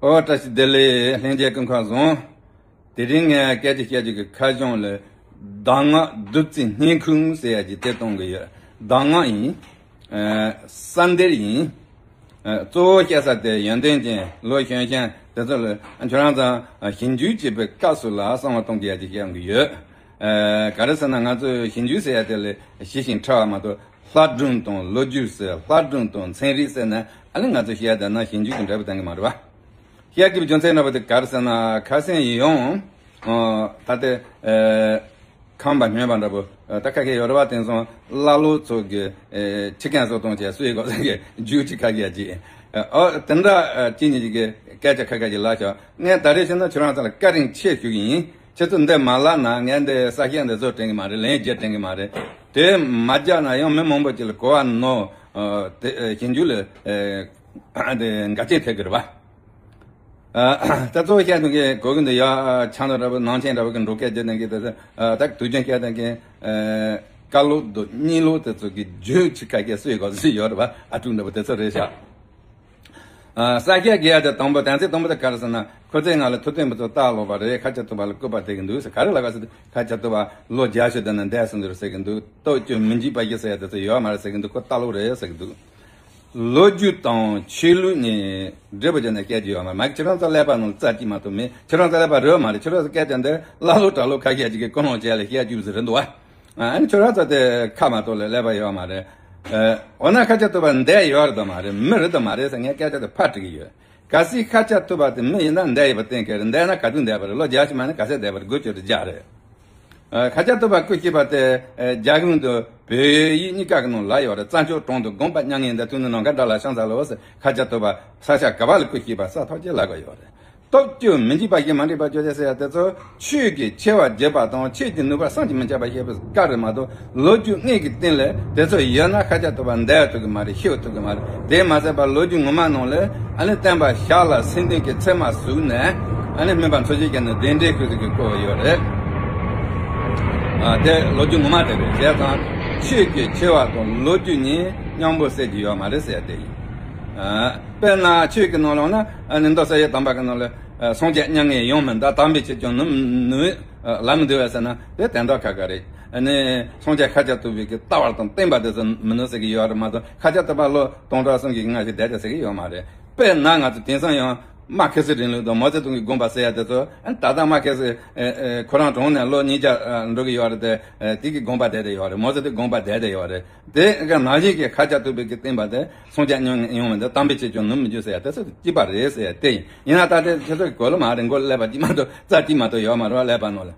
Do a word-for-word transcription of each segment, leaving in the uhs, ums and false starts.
ཨོ་བཀྲ་ཤིས་བདེ་ལེགས། ལྷན་རྒྱས་སྐུ་ཁམས་བཟང་། དེ་རིང་ངས་སྐད་ཆ་བཤད་རྒྱུ་གི་ཁ་བྱང་ལ་གདམས་ངག་བདུད་རྩི་སྙིང་ཁུང་ཟེར་ཡ་ཅིག་དེ་གཏོང་གི་ཡོད། གདམས་ངག་ཡིན། ཨ། གསར་འདེབས་ཡིན། ཨ། གཙོ་བོ་བཤད་ས་དེ་ཡོན་ཏན་ཅན་ལོ་གཞོན་གཞོན་དེ་ཚོ་ལ་ཁྱོད་རང་ཚོ་ཞིབ་འཇུག་བྱེད་པའི་སྐབས་སུ་ལ་གསང་བ་གཏོང་གི་ཡ་ཅིག་བཤད་གི་ཡོད། ཨ། ག་རེ་ཟེར་ན་ང་ཚོ་ཞིབ་འཇུག་ཟེར་ཡ་དེ་ལ་ཞི་ཞིང་ཕྲ་བ་མ་གཏོགས། ལྷ་སྒྲུང་དང་ལོ་རྒྱུས་ཟེར། ལྷ་སྒྲུང་དང་ཚན་རིག་ཟེར་ན་ཨ་ནི་ང་ཚོ་བཤད་བསྡད་ན་ཞིབ་འཇུག་གི་འབྲས་བུ་ལྡན་གི་མ་རེད་བ། བཤད་དགོས་པའི་རྒྱུ་མཚན་འདྲ་པོ་དེ་ག་རེ་ཟེར་ན། ཁ་སང་ཡང་ད་ལྟ་ཨ་ཁམས་པ་སྨྱོན་པ་འདྲ་པོ་ད་ཁ་ཁ་ཡོད་རེད་བ། དེང་སང་ཀླ་ཀློ་ཚོ་གི་ཨ་ཁྲིམས་ཁང་སོ་གཏོང་བྱས་སུ་ཡི་གོ་ཟེར་གི་རྒྱུག་ཅིག་ཁ་གི་ཡ་ཅིག་ཨོ་དེ་འདྲ་ཅི་ཉིད་ཅིག་གི་སྐད་ཆ་ཁ་ཁ་ཅིག་ལབ་ཤག་ངས་ད་རེས་བཤད་ན་ཁྱོད་རང་ཚོ་ལ་བཀའ་དྲིན་ཆེ་ཞུ་གི་ཡིན། ཁྱེད་ཚོ་འདི་མ་ལབ་ན་ངས་འདི་ས་སྐྱ་འདི་བཟོ་དྲན་གི་མ་རེད། ལན་རྒྱག་དྲན་གི་མ་རེད། དེ་མ་རྒྱག་ན་ཡང་མི་མང་པོ་ཅིག་ལ་གོ་བ་ནོར། ཨ། དེ་ཨ་ཞིབ་འཇུག་ལ་ཨ་དེ་འགལ་རྐྱེན་ཐེབས་གི་རེད་བ། ཨ། ད་གཙོ་བོ་བཤད་དོན་གི་གོ་གི་འདི་ཡ་ཆང་དང་འདྲ་པོ་ནང་ཆེན་འདྲ་པོ་གི་འགྲོ་སྐད་རྒྱག་དོན་གི་དེ་ཚོ་ཨ་ད་དུས་རྒྱུན་བཤད་དོན་གི་ཨ་ཀ་ལོ་དང་གཉིས་ལོ་དེ་ཚོ་གི་རྒྱུག་ཅིག་ཁ་སྐད་སུས་གོ་སུས་ཡོད་རེད་བ། ཨ་ཀྲུག་འདྲ་པོ་དེ་ཚོ་རེད་ཤག་ཨ། ས་སྐྱ་དགེ་ཡ་དེ་དང་པོ་དང་ཚིག་དང་པོ་དེ་ག་རེ་ཟེར་ན། ཁོ་ཚོས་ང་ལ་ཐུབ་བསྟན་པོ་ཚོ་ལྟ་ལོག་པ་རེད། ཁ་ཆེ་ཐུབ་པ་ལ་སྐུར་པ་བཏེག་གི་འདུག་ཟེར། ག་རེ་ལབ་ག་ཟེར་དུས་ཁ་ཆེ་ཐུབ་པ་ལོ་བརྒྱད་ཅུ་དེ་ན་འདས་སོང་འདུག་ཟེར་གི་འདུག་ལྟོ་སྐྱོ་མི་འཇིགས་པ་ཞིག་ཟེར་ཡ་དེ་ཚོ་ཡོད་མ་རེད་ཟེར་གི་འདུག་ཁོ་ལྟ་ལོག་རེད་ཟེར་གི་འདུག་ལོ་རྒྱུས་དང་ཆོས་ལུགས་ནི་འབྲས་བུ་ཅན་ནས་སྐད་ཀྱི་ཡོད་མ་རེད། མ་ཁྱེད་རང་ཚོ་ཀླད་པ་ནང་ལ་རྩ་གཅིག་མ་གཏོགས་མེད། ཁྱེད་རང་ཚོ་ཀླད་པ་རེད་མ་རེད། ཁྱེད་རང་ཚོ་སྐད་ཆ་འདི་ཀླ་ཀློ་གྲྭ་ལོག་ཁ་ཤས་ཅིག་གིས་ཀུན་སློང་བྱས་ལ་བཤད་རྒྱུ་ཟེར་རེད་འདུག་བ། ཨ་ནི་ཁྱོད་རང་ཚོ་དེ་ཁ་མ་གཏོགས་ལ་ཀླད་པ་ཡོད་མ་རེད། ཨ། འོ་ན་ཁ་ཆེ་ཐུབ་པ་འདས་ཡོད་རེད་དམ་མ་རེད། མི་རེད་དམ་མ་རེད་ཟེར་ངས་སྐད་ཆ་དེ་ཕར་དྲི་གི་ཡོད། གལ་སྲིད་ཁ་ཆེ་ཐུབ་པ་དེ་མི་ཡིན་ན་འདས་ཡོད་པ་གཏན་འཁེལ་རེད། འདས་ན་ག་དུས་འདས་པ་རེད། ལོ་བརྒྱད་ཅུ་མ་ནི་ག་ཚད་འདས་པ་རེད། དགུ་བཅུ་དྲུག་བརྒྱ་རེད། ཨ། ཁ་ཆེ་ཐུབ་པ་སྐུ་གཤེགས་པ་དེ་ཨ་རྒྱ་གཞུང་དང་བོད་ཡིག་གཉིས་ཀ་གི་ནང་ལ་ཡོད་རེད། རྩྭ་མཆོག་གྲོང་དུ་དགོངས་པ་མྱ་ངན་འདས། ཐུགས་ནི་ནམ་མཁའ་འདྲ་ལ་ཤར་འཚལ་ལོ་ཟེར། ཁ་ཆེ་ཐུབ་པ་ས་སྐྱ་ག་བ་ལ་སྐུ་གཤེགས་པ་ས་ཐོག་ཅེས་ལབ་གི་ཡོད་རེད། སྟོབས་བཅུ་མི་འཇིགས་པ་ཞིག་མ་འདྲེས་པར་གྱུར་ཅིག་ཟེར་ཡ་དེ་ཚོ་ཆོས་ཀྱི་ཆེ་བ་བརྗོད་པ་དང་ཆོས་ཀྱི་ནུས་པ་བསམ་གྱིས་མི་ཁྱབ་པ་ཞེས་པའི་སྐབས་རེད་མ་གཏོགས། ལོ་རྒྱུས་དངོས་ཀྱི་སྟེང་ལ་དེ་ཚོ་ཡོད་ན་ཁ་ཆེ་ཐུབ་པ་འདས་ཐུབ་ཀྱི་མ་རེད། ཤེས་ཐུབ་ཀྱི་མ་རེད། དེ་མ་ཟད་པར་ལོ་རྒྱུས་ངོ་མ་ནང་ལ་ཨ་ནི་སྟོན་པ་ཞབས་ལ་སེང་ལྡེང་གི་མཚན་མ་ཟུག་ནས་ཨ་ནི་སྨན་པ་འཚོ་བྱེད་ཀྱི་ནི་གདན་འདྲེན་ཞུ་ཟིག་གི་བསྐོས་ཡོད་རེད། ཨ། དེ་ལོ་རྒྱུས་ངོ་མ་དེ་རེད། བྱས་ཙང་ཆོས་ཀྱི་ཆེ་བ་དང་ལོ་རྒྱུས་གཉིས་མཉམ་པོ་བསྲེ་རྒྱུ་ཡོད་མ་རེད་ཟེར་ཡ་དེ་ཡིན། ཨ། དཔེར་ན་ཆོས་ཀྱི་ནང་ལོགས་ན་ཨ་ནི་མདོ་སྲ་ཡི་དམ་པ་གི་ནང་ལ་ཨ་སངས་རྒྱས་མྱ་ངན་ཡོང་མི་འདའ། དམ་པའི་ཆོས་ཀྱང་ནུབ་ནུབ་ལམ་མི་འདུག་བས་ཟེར་ན་དེ་དོན་དག་ཁ་ཁ་རེད། ཨ་ནི་སངས་རྒྱས་ཤཱཀྱ་ཐུབ་པའི་གི་ལྟ་བ་དང་བསྟན་པ་དེ་ཚོ་མི་ནུབ་ཟེར་གི་ཡོད་རེད་མ་གཏོགས། ཤཱཀྱ་ཐུབ་པ་ལོ་སྟོང་ཕྲག་གསུམ་གྱི་སྔ་ཞིག་བསྡད་བསྡད་ཟེར་གི་ཡོད་མ་རེད། དཔེར་ན་ང་ཚོ་དེང་སང་ཡང་མར་ཁེ་སི་རིང་ལུགས་དང་མའོ་ཙེ་ཏུང་གི་དགོངས་པ་ཟེར་ཡ་དེ་ཚོ། ཨ་ནི་ད་ལྟ་མར་ཁེ་སི་ཨ་ཨ་ཁོ་རང་གྲོངས་ནས་ལོ་ཉིས་བརྒྱ་ཨ་འགྲོ་གི་ཡོད་རེད་དེ། ཨ་དེ་གི་དགོངས་པ་བསྡད་བསྡད་ཡོད་རེད། མའོ་ཙེ་ཏུང་དགོངས་པ་བསྡད་བསྡད་ཡོད་རེད། དེ་ག་ནང་བཞིན་གྱི་ཤཱཀྱ་ཐུབ་པའི་གི་བསྟན་པ་དེ་སངས་རྒྱས་མྱ་ངན་ཡོང་མི་འདའ། དམ་པའི་ཆོས་ཀྱང་ནུབ་མི་འགྱུར་ཟེར་ཡ་དེ་ཚོ་གཅིག་པ་རེད་ཟེར་ཡ་དེ་ཡིན། ཡིན་ན་ད་ལྟའི་ཁྱེད་ཚོ་གི་གོ་ལོ་མ་རེད། མགོ་ཀླད་པ་གཅིག་མ་གཏོགས་རྩ་གཅིག་མ་གཏོགས་ཡོད་མ་རེད་བ། ཀླད་པ་ནང་ལ།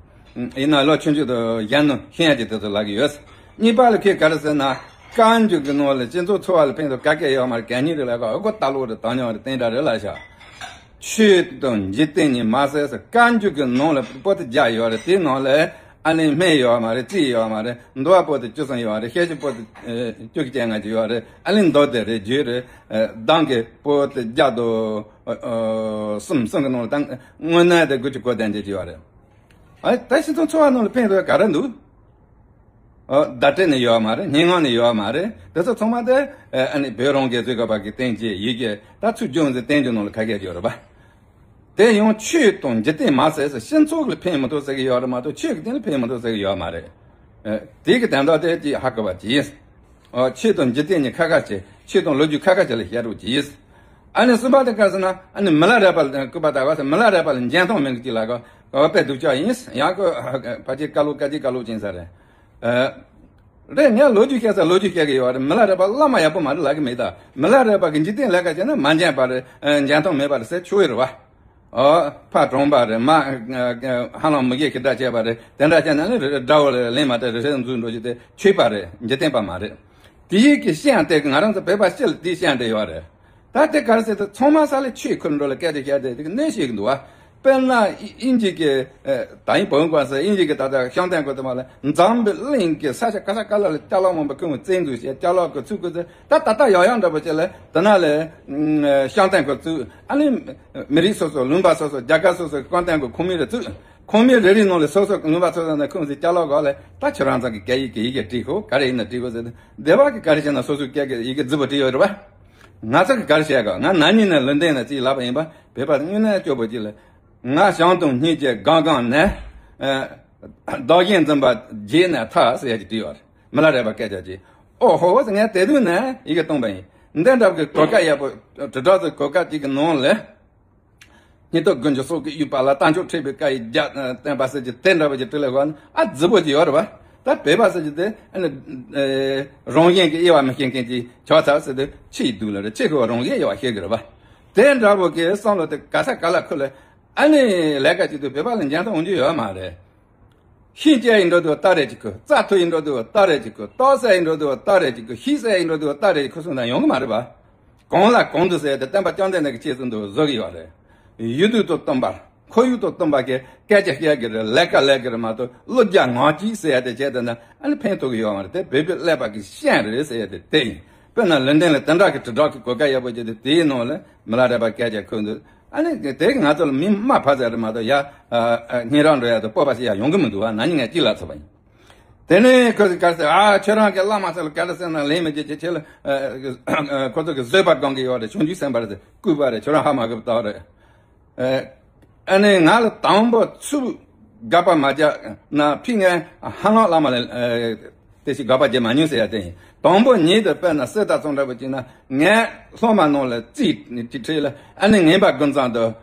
ཡིན་ན་ལོ་ཆུང་ཆུང་དུ་གཞོན་ནུ་ཤེས་ཡ་ཅིག་དེ་ཚོ་ལབ་གི་ཡོད། གཉིས་པ་ལ་ཁོས་ག་རེ་ཟེར་ན། བཀའ་འགྱུར་གྱི་ནང་ལ་སྤྱི་ཚོགས་འཚོ་བ་ལ་ཕན་ཐོགས་ག་གེ་ཡོད་མ་རེད། གད་སྙིགས་རེད་ལབ་ག་ཨོ་ཁོ་ལྟ་ལོག་རེད། བཏང་སྙོམས་རེད། བསྟན་དགྲ་རེད་ལབ་ཤག་ཆོས་དང་འཇིག་རྟེན་གཉིས་མ་བསྲེས་ཟེར་བཀའ་འགྱུར་གྱི་ནང་ལ་པོ་ཏི་བརྒྱ་ཡོད་རེད། དེའི་ནང་ལ་ཨ་ནི་སྨན་ཡོད་མ་རེད། རྩིས་ཡོད་མ་རེད། འདུལ་བ་པོ་ཏི་བཅུ་གསུམ་ཡོད་རེད། བཤད་བྱ་པོ་ཏི་ཨ་བཅུ་གཅིག་ལྔ་བཅུ་ཡོད་རེད། ཨ་ནི་མདོ་སྡེ་རེད། རྒྱུད་རེད། ཨ་གདམས་ཀྱི་པོ་ཏི་བརྒྱ་དང་ཨ་གསུམ། གསུམ་གྱི་ནང་ལ་ད་དངོས་གནས་དེ་དགུ་བཅུ་གོ་བདུན་ཅིག་ཡོད་རེད། ཨ་ད་སྤྱི་ཚོགས་འཚོ་བ་ནང་ལ་ཕན་ཐོགས་ག་རེ་འདུག་ཨོ་བརྡ་སྤྲོད་ནི་ཡོད་མ་རེད། སྙན་ངག་ནི་ཡོད་མ་རེད། དེ་ཚོ་ཚང་མ་དེ་ཨ་ནི་བོད་རང་གི་གཟུགས་ཀ་པ་གི་བསྟན་བཅོས་ཡི་གེ་ད་ཚུར་སྦྱོང་ཟིན་བསྟན་བཅོས་ནང་ལ་ཁ་གས་ཡོད་རེད་པ། དེ་ཡང་ཆོས་དང་འཇིག་རྟེན་མ་ཟད་ཟེར་སྤྱི་ཚོགས་ལ་ཕན་མི་ཐོགས་ཟེར་གི་ཡོད་རེད་མ་གཏོགས་ཆོས་ཀྱི་སྟེང་ལ་ཕན་མི་ཐོགས་ཟེར་གི་ཡོད་མ་རེད། ཨ་དེ་གི་དོན་དག་དེ་ཅིག་ཧ་གོ་བ་ཅིག་ཡིན། ཨོ་ཆོས་དང་འཇིག་རྟེན་གཉིས་ཁ་ཁ་བྱེད། ཆོས་དང་ལོ་རྒྱུས་ཁ་ཁ་བྱེད་ལ་བཤད་རོགས་ཅིག་ཡིན། ཨ་ནི་གསུམ་པ་དེ་ག་ཟེར་ན་ཨ་ནི་མི་ལ་རས་པ་ལ་སྐུར་པ་བཏབ་པ་ཟེར། མི་ལ་རས་པ་ལ་འཇོན་ཐང་མེད་གི་ཅིག་ལ་གོ་གོ་དཔེ་སྡུག་ཅག་ཡིན། ཡང་ཁོ་ཕལ་ཆེར་བཀའ་ལུགས་བཀའ་བརྒྱུད་བཀའ་ལུགས་ཅན་ས་རེད། ཨ་རེད། ངས་ལོ་རྒྱུས་བཤད་ས་ལོ་རྒྱུས་བཤད་གི་ཡོད་རེད། མི་ལ་རས་པ་བླ་མ་ཡག་པོ་མ་རེད་ལབ་གི་མེད་ད། མི་ལ་རས་པ་གི་འཇིག་རྟེན་ལས་ཀ་བྱས་ན་མ་འཇོན་པ་རེད། ཨ་འཇོན་ཐང་མེད་པ་རེད་ཟེར་ཆོག་གི་རེད་བ། ཨོ་ཕ་གྲོངས་པ་རེད། མ་ཧ་ལམ་མི་དགེ་ཁྱི་འདྲ་བྱས་པ་རེད། དེ་འདྲ་བྱས་ན་ནི་རི་དགྲ་བོ་ལ་ལན་མ་སྤྲད། རི་ཁྲོད་འཛུལ་འགྲོ་རྒྱུ་དེ་ཆོས་པ་རེད། འཇིག་རྟེན་པ་མ་རེད། དེ་ཡི་གི་ཤན་དེ་ང་རང་ཚོ་བོད་པ་སྤྱི་ལ་དེའི་ཤན་དེ་ཡོད་རེད། ད་དེ་ག་རེ་ཟེར་ཏེ་ཚང་མ་ས་ལ་ཆོས་ཁུར་འགྲོ་ལ་སྐད་ཆ་བཤད་དེ་དེ་གི་གནས་ཤིག་འདུག་བ། དཔེར་ན་དབྱིན་ཇི་གི་ད་ཡིན་བོན་གོ་ས་དབྱིན་ཇི་གི་ད་ལྟ་ཤང་ཏན་གོ་དེ་མ་ལ་འཛམ་བུ་གླིང་གི་ས་ཆ་ག་ས་ག་ལ་ལ་ཅ་ལག་མང་པོ་ཁོང་བཙན་འཛུལ་བྱས། ཅ་ལག་གི་ཚུགས་གི་ཚུགས་ད་ད་ལྟ་ཡག་ཡག་འདྲ་པོ་བྱས་ལ་དེ་ན་ལ་ཤང་ཏན་གོ་བཙུགས། ཨ་ནི་མི་རིགས་སོ་སོ་ལུང་པ་སོ་སོ་རྒྱལ་ཁབ་སོ་སོ་གི་ཤང་ཏན་གོ་ཁོངས་མི་རེ་བཙུགས། ཁོངས་མི་རེ་རེའི་ནང་ལ་སོ་སོ་ལུང་པ་སོ་སོ་ནས་ཁོང་ཚོའི་ཅ་ལག་གོ་ལ་ད་ཁྱོད་རང་ཚང་གི་སྐད་ཡིག་གི་ཡི་གེ་བྲིས་ཤོག་ག་རེ་ཡིན་ན་བྲིས་ཤོག་ཟེར་ཏེ་སྡེ་བ་གི་ག་རེ་བྱས་ན་སོ་སོའི་སྐད་ཀྱི་ཡི་གེ་རྫིག་པོ་བྲིས་ཡོད་རེད་བ། ང་ཚོ་གི་གར་བཤད་ག་ང་ན་ནིང་ནས་ལོན་ཏན་ནས་ཅིག་ལབ་པ་ཡིན་པ། བོད་པ་དངོས་གནས་སྐྱོ་པོ་ཅིག་ལ། ང་བྱང་དུ་སྙིང་རྗེ་གང་གང་ནས། བདག་གཞན་འཛིན་པ་བརྗེད་ནས་ཐར་ཟེར་ཡ་ཅིག་བྲིས་པ་རེད། མི་ལ་རས་པ་སྐད་ཆ་ཅིག་ཨོ་ཧོ་ཧོ་ཟེར། ངས་དེ་དུས་ནས་ཡི་གེ་བཏང་པ་ཡིན། འདི་འདྲ་གི་གོ་སྐབས་ཡག་པོ་དྲིལ་བསྒྲགས་ཀྱི་གོ་སྐབས་ཅིག་གི་ནང་ལ། སྙིང་སྟོབས་དགུ་འཇུག་སོགས་ཀྱི་དབྱུག་པ་ལ་རྟ་མཆོག་ཁྲིད་པའི་བཀའ་ཡི་རྒྱ་བསྟན་པ་ཟེར་གྱི་དེ་འདྲ་བ་ཅིག་བྲིས་ལས་གོ་ན་ཨ་རྫི་པོ་ཅིག་ཡོད་རེད་པ། ད་བོད་པ་ཟེར་གྱི་དེ་ཨ་ནི་རང་གཞན་གྱི་དབྱེ་བ་མི་ཤེས་མཁན་ཅིག་ཆགས་ཚར་ཟེར་དུས་ཕྱིའི་སྡུག་ལ་རེད། ཕྱི་ཁོ་རང་གཞན་དབྱེ་བ་ཤེས་གི་རེད་པ། དེ་འདྲ་བོ་གི་བསམ་བློ་དེ་ག་ས་ག་ལ་ཁུར་ལ་ཨ་ནི་ལས་ཀ་བྱེད་དུས་བོད་པ་ལ་འཇོན་ཐང་འོང་རྒྱུ་ཡོད་མ་རེད། ཤིང་བཅད་ཡིན་འགྲོ་དུས་སྟ་རེ་གཅིག་ཁུར། རྩྭ་འཐུ་ཡིན་འགྲོ་དུས་སྟ་རེ་གཅིག་ཁུར། ཏོག་ཙེ་ཡིན་འགྲོ་དུས་སྟ་རེ་གཅིག་ཁུར། ཤིང་བསད་ཡིན་འགྲོ་དུས་སྟ་རེ་གཅིག་ཁུར་སོང་ན་ཡོང་གི་མ་རེད་པ། གང་ལ་གང་འདུལ་ཟེར་ཏེ་བསྟན་པ་བཅོམ་ལྡན་འདས་ཀྱི་བཤད་ཚུལ་འདུག་བཟོ་གི་ཡོད་རེད། ཡུལ་དུས་དང་བསྟུན་པར་ཁོར་ཡུག་དང་བསྟུན་པ་གི་སྐད་ཆ་བཤད་གི་རེད། ལས་ཀ་ལས་གི་རེད་མ་གཏོགས་བློ་རྒྱ་ངང་གཅིག་ཟེར་ཡ་དེ་བྱས་ཏེ་ན་ཨ་ནི་ཕན་ཐོགས་གི་ཡོད་མ་རེད། དེ་བོད་པའི་ཀླད་པ་གི་ཤན་རེད་ཟེར་ཡ་དེ་དེ་ཡིན། དཔེར་ན་ལོན་ཏན་ལ་དེ་འདྲ་གི་དྲིལ་བསྒྲགས་ཀྱི་གོ་སྐབས་ཡག་པོ་བྱས་ཏེ་དེའི་ནང་ལ་མི་ལ་རས་པ་སྐད་ཆ་ཁུར་འདུག་ཨ་ནི་དེ་ང་ཚོ་ལ་མི་མ་ཕ་ཟེར་རེད་མ་གཏོགས་ཡ། ཨ་ཨ་སྙན་རང་འགྲོ་ཡ་དང་སྤོབས་པ་ཞིག་ཡ་ཡོང་གི་མི་འདུག་བ། ན་ནིང་ངས་གཅིག་ལབ་ཚར་བ་ཡིན། དེ་ནས་ཁོ་ཚོས་ག་རེ་ཟེར། ཨ་ཁྱོད་རང་གི་བླ་མ་ཚོ་ལ་ག་རེ་ཟེར་ན་ལན་མི་བྱེད་ཅེས་ཁྱེད་ལ་ཨ་ཨ་ཁོ་ཚོ་གི་བཟོད་པ་སྒོམ་གི་ཡོད་རེད། བྱང་ཆུབ་སེམས་དཔའ་རེད་ཟེར། ལྐུགས་པ་རེད། ཁྱོད་རང་ཧ་མ་གོ་བ་རེད། ཨ་ཨ་ནི་ང་ལ་དང་པོ་ཚུར་དགག་པ་མ་རྒྱག་ན་ཕི་ངས་ཧ་ལམ་བླ་མ་ལ་ཨ་དེ་ཞིག་དགག་པ་རྒྱག་མ་མྱོང་ཟེར་ཡ་དེ་ཡིན། དང་པོ་ཉིད་དུ་དཔེར་ན་གསེར་རྟ་ཚོང་འདྲ་པོ་ཅིག་ན་ངས་སློབ་མ་ནང་ལ་རྩིས་ཅིག་ཁྲིད་ལ་ཨ་ནི་ངན་པ་ཀུན་བཟང་དང་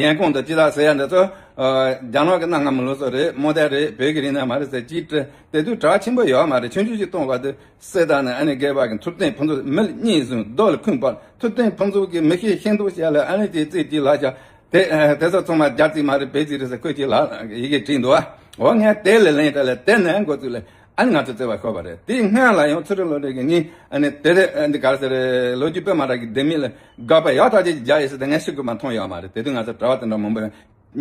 ཡན་གོང་དང་ཅི་ལ་ཟེར་ཡ་འདི་ཚོ་རྒྱ་ནག་གི་གནའ་སྔ་མོ་ལུགས་སྲོལ་རེད། མོ་དེ་རེད། བོད་ཀྱི་རིག་གནས་མ་རེད་ཟེར་ཅིག་ཁྲིད། དེ་དུས་གྲགས་ཆེན་པོ་ཡོད་མ་རེད། ཆུང་ཆུང་ཞིག་གཏོང་བ་དེ། གསེར་རྟ་ནི་ཨ་ནི་རྒས་པ་གི་མཐུ་སྟོན་ཕུན་ཚོགས། མི་ལ་གཉིས་བཟུང་རྡོ་ལ་ཁུངས་སྤར། མཐུ་སྟོན་ཕུན་ཚོགས་ཀྱི་མི་ཤེས་ཤེས་མདོག་བྱས་ལ་ཨ་ནི་དེ་རྩིས་དེ་ལ་བཞག་དེ་དེ་ཚོ་ཚང་མ་རྒྱ་རྩིས་མ་རེད། བོད་རྩིས་རེད་ཟེར་ཁོས་ཅིག་ལ་ཡི་གེ་བྲིས་འདུག་ཨ། འོ་ངས་དེ་ལ་ལན་སྤྲད་ལ་དེ་ནས་འགོ་བཙུགས་ལ་ཨ་ནི་ང་ཚོ་བརྩེ་བ་ཤོར་བ་རེད། དེའི་སྔོན་ལ་ཡང་ཚུལ་ཁྲིམས་བློ་གྲོས་ཀྱི་ཉིན་ཨ་ནི་དེ་རེད། ཨ་འདི་ག་རེ་ཟེར་རེད། ལོ་རྒྱུས་དཔེ་མ་གྲགས་ཀྱི་ལྡེ་མིག་ལ་དགག་པ་ཡག་ཐག་ཆོད་ཅིག་རྒྱག་ཡོད་ཟེར་ཏེ་ངས་ཤི་དགོས་མ་མཐོང་ཡོད་མ་རེད། དེ་དུས་ང་ཚོ་གྲྭ་བ་དེ་འདྲ་མང་པོ་ཡང་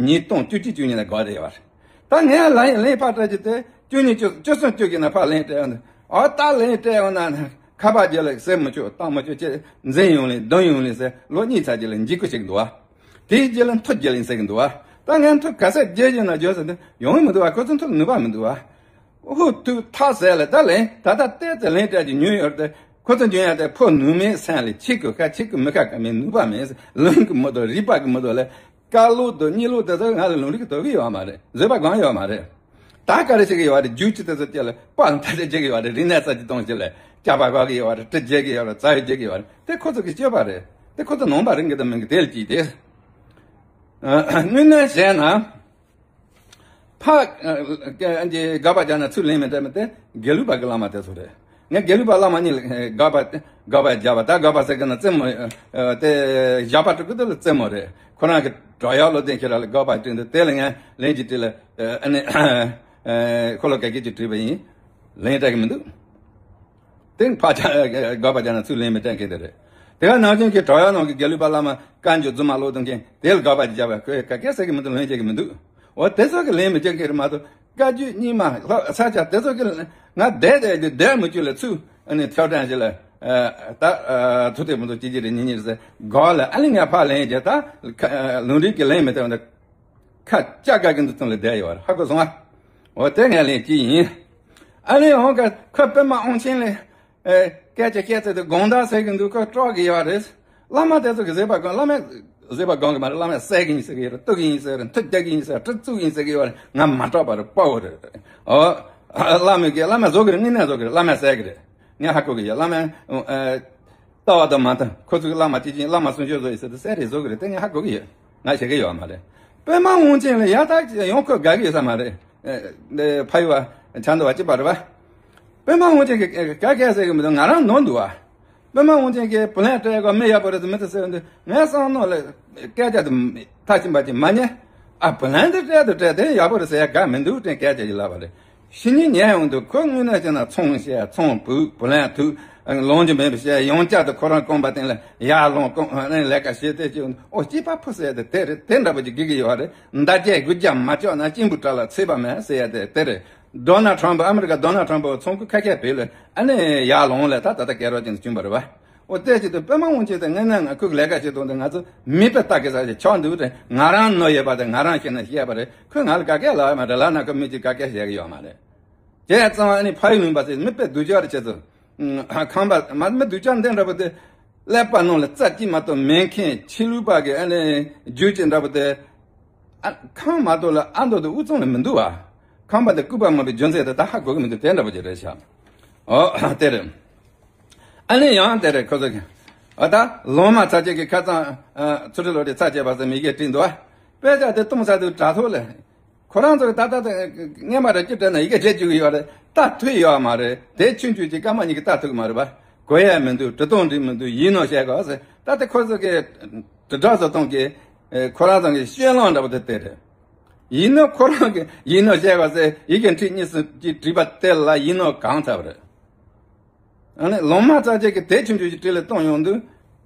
ཉིས་སྟོང་བཅུ་གཅིག་བཅུ་གཉིས་ལ་དགག་བསྡད་ཡོད་རེད། ད་ངས་ལན་ལན་ཕར་སྤྲད་རྒྱུ་དེ་བཅུ་གཉིས་བཅུ་བཅུ་གསུམ་བཅུ་གི་ནང་ཕར་ལན་སྤྲད་ཡོང་དུས། ཨོ་ད་ལན་སྤྲད་ཡོང་ན་ཁ་པར་རྒྱབ་ལ་གསེར་མི་ཆོག་གཏམ་མི་ཆོག་ཅེས་འཛིང་ཡོང་ལེ་རྡུང་ཡོང་ལེ་ཟེར་ལོ་གཉིས་ཚར་རྗེས་ལ་འཇིགས་སྐུལ་བྱེད་ཀྱི་འདུག་བ། དེའི་རྗེས་ལ་མཐུ་རྒྱལ་ཡིན་ཟེར་གྱི་འདུག་བ། ད་ངས་མཐུ་ག་ཚད་རྒྱལ་ཡོད་ན་རྒྱོབ་ཟེར་དུས་ཡོང་གི་མི་འདུག་བ། ཁོ་ཚོ་མཐུ་ལ་ནུས་པ་མི་འདུག་བ། ཧུ་ཐུག་ཐག་ཟད་ལ་ད་ལན་ད་ལྟ་བལྟས་ཚེ་ལན་སྤྲད་ཀྱི་ཉོས་ཡོད་རེད་དེ། ཁོ་ཚོ་འཇོན་ཡ་དེ་ཕོ་ནུ་མའི་སེམས་ལ་ཁྱི་གི་ཁ་ཁྱི་གི་མི་ཁ་ག་མེད། ནུས་པ་མེད། ལུང་གི་མི་འདུག་རིག་པ་གི་མི་འདུག་ལ། དཀར་ལུག་དང་གཉིས་ལུག་དེ་ཚོ་ང་ལ་ལུང་རིགས་དོ་གི་ཡོད་མ་རེད། བཟོད་པ་གང་ཡོད་མ་རེད། ད་ག་རེ་བྱེད་ཀྱི་ཡོད་རེད། རྒྱུག་ཅི་དེ་ཚོ་སྐྱེ་ལ་པགས་མཐའ་དེ་བྱེད་ཀྱི་ཡོད་རེད། རིག་གནས་ས་ཅི་གཏོང་ཅི་ལ་སྐྱ་པ་གོ་གི་ཡོད་རེད། གྲི་བྱེད་ཀྱི་ཡོད་རེད། རྩ་ཡི་བྱེད་ཀྱི་ཡོད་རེད། དེ་ཁོ་ཚོ་གི་སྤྱོད་པ་རེད། དེ་ཁོ་ཚོ་ནང་པ་རེད་འགི་དང་མིན་གི་དེ་ལ་ཅི་དེ། དངོས་གནས་བྱས་ན། ཕ་དགག་པ་རྒྱག་ན་ཚུར་ལན་མི་སྤྲད་མི་དེ་དགེ་ལུགས་པ་གི་བླ་མ་དེ་ཚོ་རེད། ངས་དགེ་ལུགས་པ་བླ་མ་གཉིས་ལ་དགག་པ་དགག་པ་རྒྱག་པ། ད་དགག་པ་ཟེར་གི་ན་རྩེད་མོ་དེ་བཞག་པ་སྤྲུལ་སྐུ་དེ་ལ་རྩེད་མོ་རེད། ཁོ་རང་གི་དྲག་ཡག་བློ་ལྡན་ཁྱེད་རང་ལ་དགག་པ་བསྐྲུན་འདུག་དེ་ལ་ངས་ལན་གཅིག་བྲིས་ལ་ཨ་ནི་ཁོ་ལོ་ག་གེ་གཅིག་བྲིས་པ་ཡིན། ལན་སྤྲད་གི་མི་འདུག་དེ་ཕ་ཆ་དགག་པ་རྒྱག་ན་ཚུར་ལན་མི་སྤྲད་མཁན་དེ་རེད། དེ་ག་ནང་བཞིན་གྱི་དྲག་ཡག་ནང་གི་དགེ་ལུགས་པ་བླ་མ་བཀའ་འགྱུར་རྫུན་མ་ཀློག་གཏོང་མཁན་དེ་ལ་དགག་པ་རྒྱག་པ་ཁོས་ག་གེ་ཟེར་གི་མི་འདུག་ལན་བྱེད་གི་མི་འདུག་འོ་དེ་ཚོ་གི་ལན་མི་རྒྱག་མཁན་རེད་མ་གཏོགས་བཀའ་བརྒྱུད་རྙིང་མ་ལྷ་ས་ཆ་དེ་ཚོ་གི་ང་བསྡད་བསྡད་དུས་བསྡད་མི་བཅུག་ལ་ཚུར་ཨ་ནི་ཐེའུ་ཀྲང་ཞིག་ལ་ད་ཐུགས་ཐེག་མི་འདུག་གཅིག་གཅིག་རེད་གཉིས་གཉིས་རེད་ཟེར་དགག་ལ་ཨ་ནི་ངས་ཕར་ལན་རྒྱག་ད་ལུང་རིགས་ཀྱི་ལན་མི་སྟེར་བ་འདི། ཁ་ལྕགས་ཀ་གི་འདུག་སྟངས་ལ་བསྡད་ཡོད་རེད། ཧ་གོ་སོང་ཨ། འོ་དེ་ངས་ལན་གཅིག་ཡིན། ཨ་ནི་འོང་ག་ཁོ་པདྨ་དབང་ཆེན་ལ་ཨེ་སྐད་ཆ་བཤད་ཚེ་དེ་དགོངས་དག་ཟེར་གི་འདུག་ཁོ་སྐྲག་གི་ཡོད་རེད། བླ་མ་དེ་ཚོ་གི་བཟོད་པ་སྒོམ། བླ་མས་བཟོད་པ་སྒོམ་གི་མ་རེད། བླ་མས་བསད་གི་ཡིན་ཟེར་གི་ཡོད་རེད། གཏུབ་གི་ཡིན་ཟེར་གི་རེད། མཐུ་རྒྱག་གི་ཡིན་ཟེར་གི་རེད། གྲི་བཙུགས་ཡིན་ཟེར་གི་ཡོད་རེད། ང་མ་སྐྲག་པ་རེད། དཔའ་བོ་རེད། འོ་བླ་མས་གི་བླ་མས་བཟོ་གི་རེད། དངོས་གནས་བཟོ་གི་རེད། བླ་མས་བསད་གི་རེད། ངས་ཧ་གོ་གི་ཡོད། བླ་མས་ཨེ་ལྟ་བ་དང་མ་མཐུན། ཁོ་ཚོས་བླ་མ་གཅིག་ཅིག་བླ་མ་གསུང་ཆོས་བཟོ་ཡི་ཟེར་དུས་གསལ་རེད་བཟོ་གི་རེད། དེ་ངས་ཧ་གོ་གི་ཡོད། ང་བྱེད་ཀྱི་ཡོད་མ་རེད། པདྨ་དབང་ཆེན་ལ་ཡག་ཐག་ཡང་ཁོ་དགའ་གི་ཡོད་ས་མ་རེད། ཨེ་འདི་ཕ་ཡུལ་བ་ཆ་འདི་བ་གཅིག་པ་རེད་བ། པདྨ་དབང་ཆེན་གྱི་ག་ག་ཟེར་གི་མི་འདུག་ང་རང་ནོར་འདུག་བ། པདྨ་དབང་ཆེན་གྱི་བུ་ལོན་སྤྲད་གོ་མི་ཡག་པོ་རེད་ཟེར་མི་ཚོ་ཟེར་འདུག་ངས་བསམ་ནོར་ལ་སྐད་ཆ་དེ་མཐའ་ཕྱིན་པ་ཅིག་མ་ཉན། ཨ་བུ་ལོན་དེ་སྤྲད་དུ་སྤྲད་དེ་ཡག་པོ་རེད་ཟེར་ཡ་ག་མི་འདུག་དྲན་སྐད་ཆ་ཅིག་ལབ་པ་རེད། ཕྱི་ཉིན་ཉལ་ཡོང་དུས་ཁོ་དངོས་གནས་བྱས་ན་ཚོང་བཤད་ཚོང་ཕུད་བུ་ལོན་ཐུག་ལོང་རྒྱུ་མེད་པ་བཤད་ཡང་བསྐྱར་དུ་ཁོ་རང་རྐང་པ་སྟེང་ལ་ཡར་ལོང་རྐང་ལས་ཀ་བྱེད་དེ་ཅིག་ཨོ་སྐྱེས་པ་ཕུ་ཟེར་དེ་དེ་རེད། དེ་འདྲ་པོ་ཅིག་དགེ་གི་ཡོད་རེད། མདའ་རྒྱན་དགུ་རྒྱ་མ་ལྕོག་ན་གཅིན་པུ་བྲག་ལ་ཚེས་པ་མེད་ཟེར་ཡ་དེ་དེ་རེད། ཌོ་ནལ་ཊམ་པ་ཨ་མི་རི་ཀ་ཌོ་ནལ་ཊམ་པ་ཚོང་ཁུ་ཁ་ཁ་བེད་ལ་ཨ་ནི་ཡར་ལོང་ལ་ད་ད་ལྟ་སྐད་རོགས་ཅན་དུ་བྱུང་བ་རེད་བ། ཨོ་དེ་ཅིག་ཏུ་པདྨ་དབང་ཆེན་དེ་དངོས་གནས་ང་ཁུག་ལས་ཀ་བྱེད་དོན་དེ་ང་ཚོ་མི་དཔེ་ལྟ་གི་ས་ཞིག་ཆགས་འདུག་དེ་ང་རང་ནོར་ཡོད་པ་དེ་ང་རང་ཤེས་ན་བཤད་པ་རེད། ཁོས་ང་ལ་ག་གེ་ལབ་ཡ་མ་རེད། ལབ་ན་ཁོ་མི་གཅིག་ག་གེ་བཤད་གི་ཡོད་མ་རེད། དེ་ཙང་ཨ་ནི་ཕ་ཡུལ་ལུང་པ་ཟེར་མི་དཔེ་སྡུག་ཅག་རེད་བྱེད་ཚོ། ཁང་པ་མ་མི་སྡུག་ཅག་འདི་འདྲ་པོ་དེ། ཀླད་པ་ནང་ལ་རྩ་གཅིག་མ་གཏོགས་མེད་མཁན་ཕྱི་ལུས་པ་གི་ཨ་ནི་རྒྱུ་ཅན་འདྲ་པོ་དེ། ཨ། ཁམས་མ་གཏོགས་ལ་ཨ་མདོ་དང་དབུས་གཙང་ལ་མི་འདུག་བ། ཁམས་པ་དེ་སྐུད་པ་མ་པའི་རྒྱུ་མཚན་དེ་ད་ཧ་གོ་གི་མི་འདུག་དེ་འདྲ་པོ་ཅིག་རེད་ཤག་ཨོ་དེ་རེད། ཨ་ནི་ཡང་དེ་རེད། ཁོ་ཚོ་གི་ཨ་ད་ལོང་མ་ཚ་ཅན་གྱི་ཁ་རྩང་ཨ་ཚུ་ཁྲི་ལོ་རེ་ཚ་བྱས་པ་ཟེར་མི་གེ་བྲིས་འདུག་བ། དཔེ་ཆ་དེ་གཏོང་ས་དུ་དྲ་ཐོག་ལ། ཁོ་རང་ཚོ་གི་ད་ལྟ་དེ་སྔས་མ་རེ་ཅི་དྲན་ན་ཡི་གེ་བྱེད་བཅུག་གི་ཡོད་རེད། ད་ཐུག་ཡོད་མ་རེད། དེ་ཆུང་ཆུང་ཅིག་སྐར་མ་གཉིས་ཀྱི་ད་ཐུག་གི་མ་རེད་པ། གོ་ཡ་མི་འདུག་འབྲི་སྟངས་འགྲིག་མི་འདུག་ཡིན་ནོ་བཤད་གོ་ཟེར། ད་ལྟ་ཁོ་ཚོ་གི་དྲིལ་བསྒྲགས་བཟོ་སྟངས་ཀྱི་ཨེ་ཁོ་རང་ཚོ་གི་སྤྱོད་ལམ་འདྲ་པོ་དེ་དེ་རེད། ཡིན་ནོ་ཁོ་རང་གི་ཡིན་ནོ་བཤད་གོ་ཟེར། ཡི་གེ་འབྲི་གཉིས་གསུམ་ཅིག་བྲིས་པ་དེ་ལ་ཡིན་ནོ་གང་ཚབ་རེད། ཨ་ནི་ལོང་མ་ཚ་ཅན་གྱི་དེ་ཆུང་ཆུང་ཞིག་བྲིས་ལ་གཏོང་ཡོང་དུས།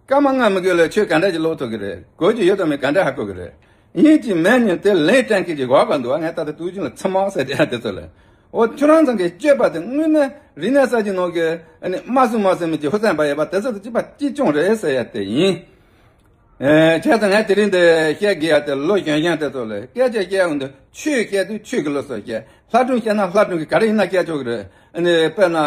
སྐར་མ་ལྔ་མི་དགོས་ལ་ཆོས་ག་འདྲ་ཞིག་ཀློག་ཐུབ་ཀྱི་རེད། གོ་རྒྱུ་ཡོད་དམ་མེད་ག་འདྲ་ཧ་གོ་གི་རེད། ཡིན་གཅིག་མིན་གཉིས་དེ་ལན་སྤྲད་མཁན་གྱི་གོ་ག་འདུག་ངས་ད་ལྟ་དུས་རྒྱུན་ལ་ཚི་མ་ཟེར་དེ་ཡང་དེ་ཚོ་ལ། འོ་ཁྱོད་རང་ཚང་གི་སྤྱོད་པ་དེ་དངོས་གནས་རིག་གནས་གསར་བརྗེ་ནང་གི་ཨ་ནི་དམའ་སུ་དམའ་སུ་མི་གྱི་ཧུར་བརྩོན་པ་ཡོད་པ་དེ་ཚོ་དང་གཅིག་པ་གཅིག་རྐྱང་རེད་ཟེར་ཡ་དེ་ཡིན། ཨེ། བྱས་ཙང་ངས་དེ་རིང་འདི་བཤད་དགོས་ཡ་དེ་ལོ་གཞོན་གཞོན་དེ་ཚོ་ལ་སྐད་ཆ་བཤད་འོང་དུས་ཆོས་བཤད་དུས་ཆོས་ཀྱི་ལོ་སོགས་བཤད། ལྷ་སྒྲུང་བཤད་ན་ལྷ་སྒྲུང་གི་ག་རེ་ཡིན་ན་བཤད་ཆོག་གི་རེད། ཨ་ནི་དཔེར་ན་ཨ་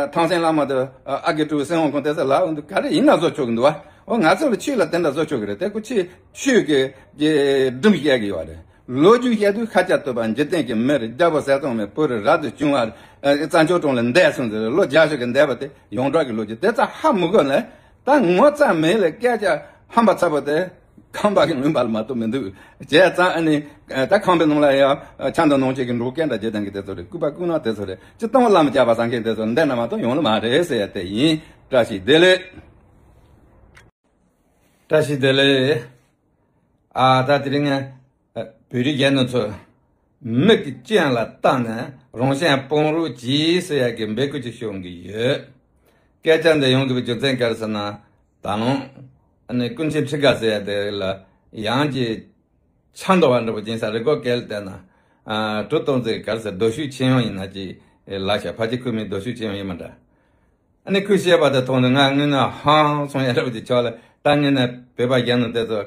ཐང་སེང་བླ་མ་དང་ཨ་ཨ་དགེ་ཕྲུག་སེང་དབང་ཁོང་དེ་ཚོ་ལ་འོང་དུས་ག་རེ་ཡིན་ན་བཟོ་ཆོག་གི་འདུག་བ། འོ་ང་ཚོ་ལ་ཆོས་ལ་དེ་འདྲ་བཟོ་ཆོག་གི་རེད། དེ་ཁོ་ཆོས་ཆོས་ཀྱི་ཀྱི་སྒྲུང་བཤད་ཀྱི་ཡོད་རེད། ལོ་རྒྱུས་བཤད་དུས་ཤཱཀྱ་ཐུབ་པ་འཇིག་རྟེན་གྱི་མི་རེད། རྒྱལ་པོ་ཟས་གཙང་མའི་བུ་རེད། རབ་ཏུ་བྱུང་བ་རེད། རྩྭ་མཆོག་གྲོང་ལ་འདས་སོང་ཟེར། ལོ་བརྒྱ་ཞིག་གི་འདས་པ་དེ་ཡོངས་གྲགས་ཀྱི་ལོ་རྒྱུས་དེ་ཚོ་ཧ་མི་གོ་ནས། ད་ངོ་ཚ་མེད་ལ་སྐད་ཆ་ཧམ་པ་ཚ་པོ་དེ་ཁམས་པ་གི་ལུང་པ་ལ་མ་གཏོགས་མི་འདུག་བྱས་ཙང་ཨ་ནི་ད་ཁམས་པའི་ནང་ལ་ཡང་ཆང་དང་ནང་ཆེན་གྱི་འབྲོག་སྐད་འདྲ་བརྗེད་ལྡན་གྱི་དེ་ཚོ་རེད། སྐུད་པ་སྐུད་ནག་དེ་ཚོ་རེད། སྤྱིར་བཏང་བླ་མ་སྐྱབས་པ་བཟང་མཁན་དེ་ཚོ་འདི་ན་མ་གཏོགས་ཡོང་ལ་མ་རེད་ཟེར་ཡ་དེ་ཡིན། བཀྲ་ཤིས་བདེ་ལེགས། བཀྲ་ཤིས་བདེ་ལེགས། ཨ་ད་དེ་རིང་ང་བོད་རིགས་རྒན་ནོ་ཚོ། མིག་གི་སྤྱན་ལ་བལྟས་ནས་རང་གཞན་སྤང་རོགས་གྱིས་ཟེར་ཡ་གི་འབོད་སྐུལ་ཅིག་ཞུ་འོང་གི་ཡོད། སྐད་ཆ་འདི་ཡོང་དགོས་པའི་རྒྱུ་མཚན་ག་རེ་ཟེར་ན། ད་ལོ་ཨ་ནི་ཀུན་མཁྱེན་ཁྲི་དགའ་ཟེར་ཡ་དེ་ལ་ཡང་ཅིག་ཆ་འདོ་བ་འདྲ་པོ་ཅིག་ཡིན་ས་རེད། གོ་སྐལ་བལྟས་ན། ཨ་གྲུ་སྟོང་ཚེ་ག་རེ་ཟེར། རྡོ་ཤུགས་ཆེ་ཡང་ཡིན་ན་ཅིག་ལ་ཤ་ཕ་ཅིག་ཁུ་མི་རྡོ་ཤུགས་ཆེ་ཡང་ཡིན་མ་འདྲ། ཨ་ནི་ཁོས་བཤད་པ་དེ་མཐོང་དུས་ང་དངོས་གནས་ཧང་སང་ཡ་འདྲ་པོ་ཅིག་ཆགས་ལ། ད་དངོས་གནས་བོད་པ་རྒན་ནོ་དེ་ཚོ་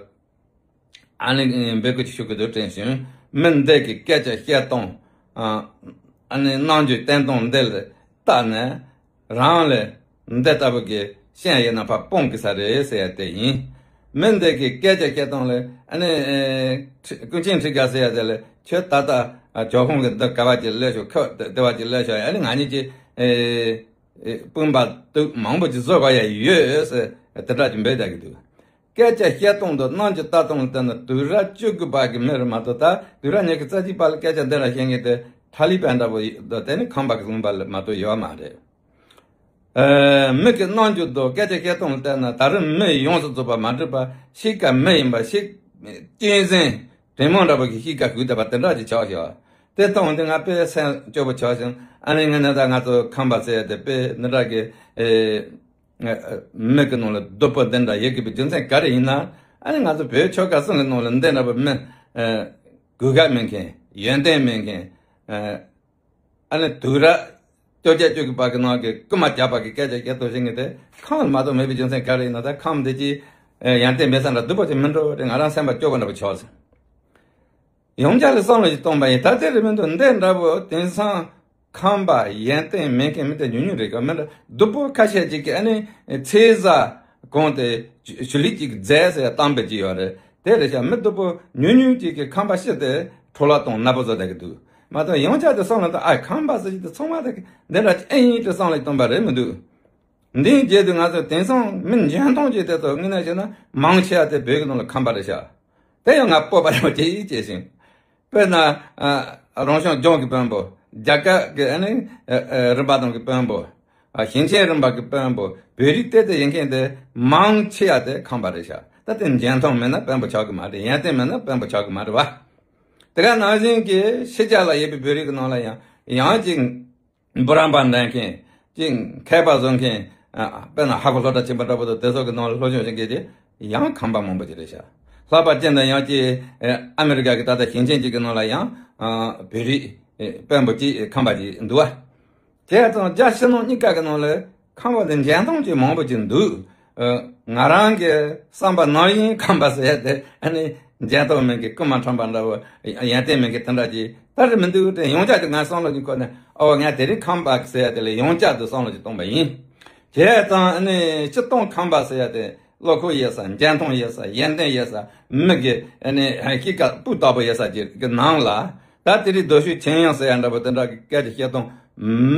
ཨ་ནི་འབོད་སྐུལ་ཅིག་ཞུ་གི་འདུག་དྲན་བྱུང་། མི་འདི་གི་སྐད་ཆ་བཤད་སྟངས། ཨ་ནི་རྣམ་འགྱུར་བསྟན་སྟངས་འདི་ལ་བལྟས་ནས་རང་ལ་འདི་ལྟ་བུ་གི་སྤྱན་ཡིན་ན་ཕར་སྤང་དགོས་ས་རེད་ཟེར་ཡ་དེ་ཡིན། མི་འདི་གི་སྐད་ཆ་བཤད་སྟངས་ལ་ཨ་ནི་ཨེ་ཁྲི་ཀུན་མཁྱེན་ཁྲི་དགའ་ཟེར་ཡ་དེ་ལ་ཁྱོད་ད་ལྟ་ཨ་ཇོ་ཁོང་གི་འདི་ག་བ་ཅིག་སླེབས་ཤོག་ཁ་བ་དེ་བ་ཅིག་སླེབས་ཤོག་ཨ་ནི་ང་གཉིས་ཀྱིས་ཨེ། ཨེ། དཔུང་པ་དུག་མང་པོ་ཅིག་བཟོ་དགོས་ཡ་ཡོད་ཟེར་དེ་འདྲ་ཅིག་འབོད་བསྡད་ཀྱི་འདུག་སྐད་ཆ་བཤད་སྟངས་དང་རྣམ་འགྱུར་ལྟ་སྟངས་ལ་བལྟས་ན་དུས་རབས་བཅུ་དགུ་པ་གི་མི་རེད་མ་གཏོགས། ད་དུས་རབས་ཉི་ཤུ་རྩ་གཅིག་པ་ལ་སྐད་ཆ་འདི་འདྲ་བཤད་མཁན་དེ་ཐ་ལི་པན་འདྲ་པོ་དང་དེ་ནི་ཁམས་པ་གི་ལུང་པ་ལ་མ་གཏོགས་ཡོད་མ་རེད། ཨེ། མི་གི་རྣམ་འགྱུར་དང་སྐད་ཆ་བཤད་སྟངས་ལ་བལྟས་ན་ད་རུང་མི་ཡོངས་སུ་རྫོགས་པ་མ་གྲུབ་པ། གཤིས་ཀ་མི་ཡིན་པ་ཞིག་གཅན་གཟན། དྲེད་མོང་འདྲ་པོ་གི་གཤིས་ཀ་ཞུགས་བསྡད་པ་དེ་འདྲ་ཅིག་ཆགས་ཤག་དེ་ལྟ་འོང་དུས་ང་དཔེ་སེམས་སྐྱོ་པོ་ཆགས་ཤིང་། ཨ་ནི་དངོས་གནས་ད་ང་ཚོ་ཁམས་པ་ཟེར་ཡ་དེ་དཔེ་འདི་འདྲ་གི་ཨེ་མི་གི་ནང་ལ་སྡུག་པོ་འདི་འདྲ་ཡོད་དགོས་པའི་རྒྱུ་མཚན་ག་རེ་ཡིན་ན། ཨ་ནི་ང་ཚོ་བོད་ཆོལ་ཁ་གསུམ་གི་ནང་ལ་འདི་འདྲ་པོ་མི་ཨེ་གུས་ཞབས་མེད་མཁན། ཡོན་ཏན་མེད་མཁན། ཨེ། ཨ་ནི་དུས་རབས་བཅོ་བརྒྱད་བཅུ་དགུ་པ་གི་ནང་གི་རྐུན་མ་རྒྱག་པ་གི་སྐད་ཆ་བཤད་སྟངས་བཤད་མཁན་དེ་ཁམས་ལ་མ་གཏོགས་མེད་པའི་རྒྱུ་མཚན་ག་རེ་ཡིན་ན། ད་ཁམས་འདི་ཅིག་ཡོན་ཏན་མེད་ས་འདྲ་སྡུག་པོ་ཅིག་མིན་འགྲོ་དེ་ང་རང་སེམས་པ་སྐྱོ་པོ་འདྲ་པོ་ཆགས་སོང་། ཡོངས་ཁྱབ་ལ་བསམ་བློ་ཞིག་གཏོང་པ་ཡིན། ད་དེ་རེད་མི་འདུག་འདི་འདྲ་པོ་དེང་སང་ཁམས་པ་ཡོན་ཏན་མེད་མཁན་མི་དེ་ཉུང་ཉུང་རེད་ག་མི་འདྲ། སྡུག་པོ་ཁ་ཤས་ཅིག་གིས་ཨ་ནི་ཚེས་བཟང་གོང་དེ་ཞུ་ལི་ཅིག་མཛད་ཟེར་བཏང་པ་ཅིག་ཡོད་རེད། དེ་རེད་ཤག་མི་སྡུག་པོ་ཉུང་ཉུང་ཅིག་གིས་ཁམས་པ་སྤྱི་དེ་འཕྲོ་བརླག་གཏོང་ནག་པོ་བཟོ་བསྡད་ཀྱི་འདུག་མ་གཏོགས་ཡོངས་ཁྱབ་དུ་བསམ་བློ་བཏང་། ཨ། ཁམས་པ་ཟེར་གྱི་དེ་ཚང་མ་དེ་འདི་འདྲ་ཅིག་ཨེ་ཡིན་དུ་བསམ་བློ་གཏོང་པ་རེད་མི་འདུག་འདིའི་རྗེས་དུ་ང་ཚོ་དེང་སང་མི་འཇོན་ཐང་ཅིག་དེ་ཚོ་དངོས་གནས་བཤད་ན་མང་ཆེ་བ་དེ་བོད་ཀྱི་ནང་ལ་ཁམས་པ་རེད་ཤག་དེ་ཡང་ང་སྤོབས་པ་ཡོད་ཅེས་བྱེད་བཞིན། དཔེར་ན། ཨ། རང་བྱུང་ལྗོངས་ཀྱི་དཔོན་པོ། རྒྱ་གར་གྱི་ཨ་ནི་ཨ་ཨ་རིམ་པ་དང་གི་དཔོན་པོ། ཨ། ཞིང་ཆེན་རིམ་པ་གི་དཔོན་པོ། བོད་རིགས་དེ་དེ་ཡིན་མཁན་དེ་མང་ཆེ་བ་དེ་ཁམས་པ་རེད་ཤག་ད་དེ་འཇོན་ཐང་མེད་ན་དཔོན་པོ་ཆགས་ཀྱི་མ་རེད། ཡོན་ཏན་མེད་ན་དཔོན་པོ་ཆགས་ཀྱི་མ་རེད་བ། དེ་ག་ནང་བཞིན་གྱི་ཕྱི་རྒྱལ་ལ་ཡོད་པའི་བོད་རིགས་ཀྱི་ནང་ལ་ཡང་ཡང་ཅིག་འབུམ་རམས་པ་འདོན་མཁན། ཅིག་མཁས་པ་བཟོ་མཁན། ཨ། དཔེར་ན་ཧ་གོ་ལྷོ་བྲག་ཆེན་པོ་འདྲ་པོ་དང་དེ་ཚོ་གི་ནང་ལ་སློབ་སྦྱོང་བྱེད་མཁན་དེ་ཡང་ཁམས་པ་མང་པོ་ཅིག་རེད་ཤག་ལྷག་པར་ཅན་དུ་ཡང་ཅིག་ཨ་མི་རི་ཀ་གི་ད་ལྟ་ཞིང་ཆེན་ཅིག་གི་ནང་ལ་ཡང་ཨ་བོད་རིགས་ཨ་དཔོན་པོ་ཅིག་ཁམས་པ་ཅིག་འདུག་བ། དེ་ཙང་རྒྱ་ཕྱི་ནང་གཉིས་ཀ་གི་ནང་ལ་ཁམས་པ་དེ་འཇོན་ཐང་ཅིག་མང་པོ་ཅིག་འདུག་ཨ། ང་རང་གི་བསམ་པ་ནང་བཞིན་ཁམས་པ་ཟེར་ཡ་དེ་ཨ་ནི་འཇོན་ཐང་མེད་མཁན་རྐུན་མ་ཁྲམ་པ་འདྲ་བོ། ཡོན་ཏན་མེད་མཁན་དེ་འདྲ་ཅིག་ད་རེད་མི་འདུག་དེ་ཡོངས་ཁྱབ་ཀྱི་ང་བསམ་བློ་ཅིག་འཁོར་ནས། ཨོ། ང་དེ་རིང་ཁམས་པ་ཟེར་ཡ་དེ་ལ་ཡོངས་ཁྱབ་ཏུ་བསམ་བློ་ཅིག་གཏོང་པ་ཡིན། བྱས་ཙང་ཨ་ནི་སྤྱིར་བཏང་ཁམས་པ་ཟེར་ཡ་དེ་བློ་ཁོག་ཡོད་ས། འཇོན་ཐང་ཡོད་ས། ཡོན་ཏན་ཡོད་ས། མི་གི་ཨ་ནི་གཤིས་ཀ་སྤུས་དག་པོ་ཡོད་ས་ཅིག་གི་ནང་ལ། ད་དེ་རིང་རྡོ་ཤུགས་ཆེན་ཡང་ཟེར་ཡ་འདྲ་པོ་དེ་འདྲ་གི་སྐད་ཆ་བཤད་སྟངས།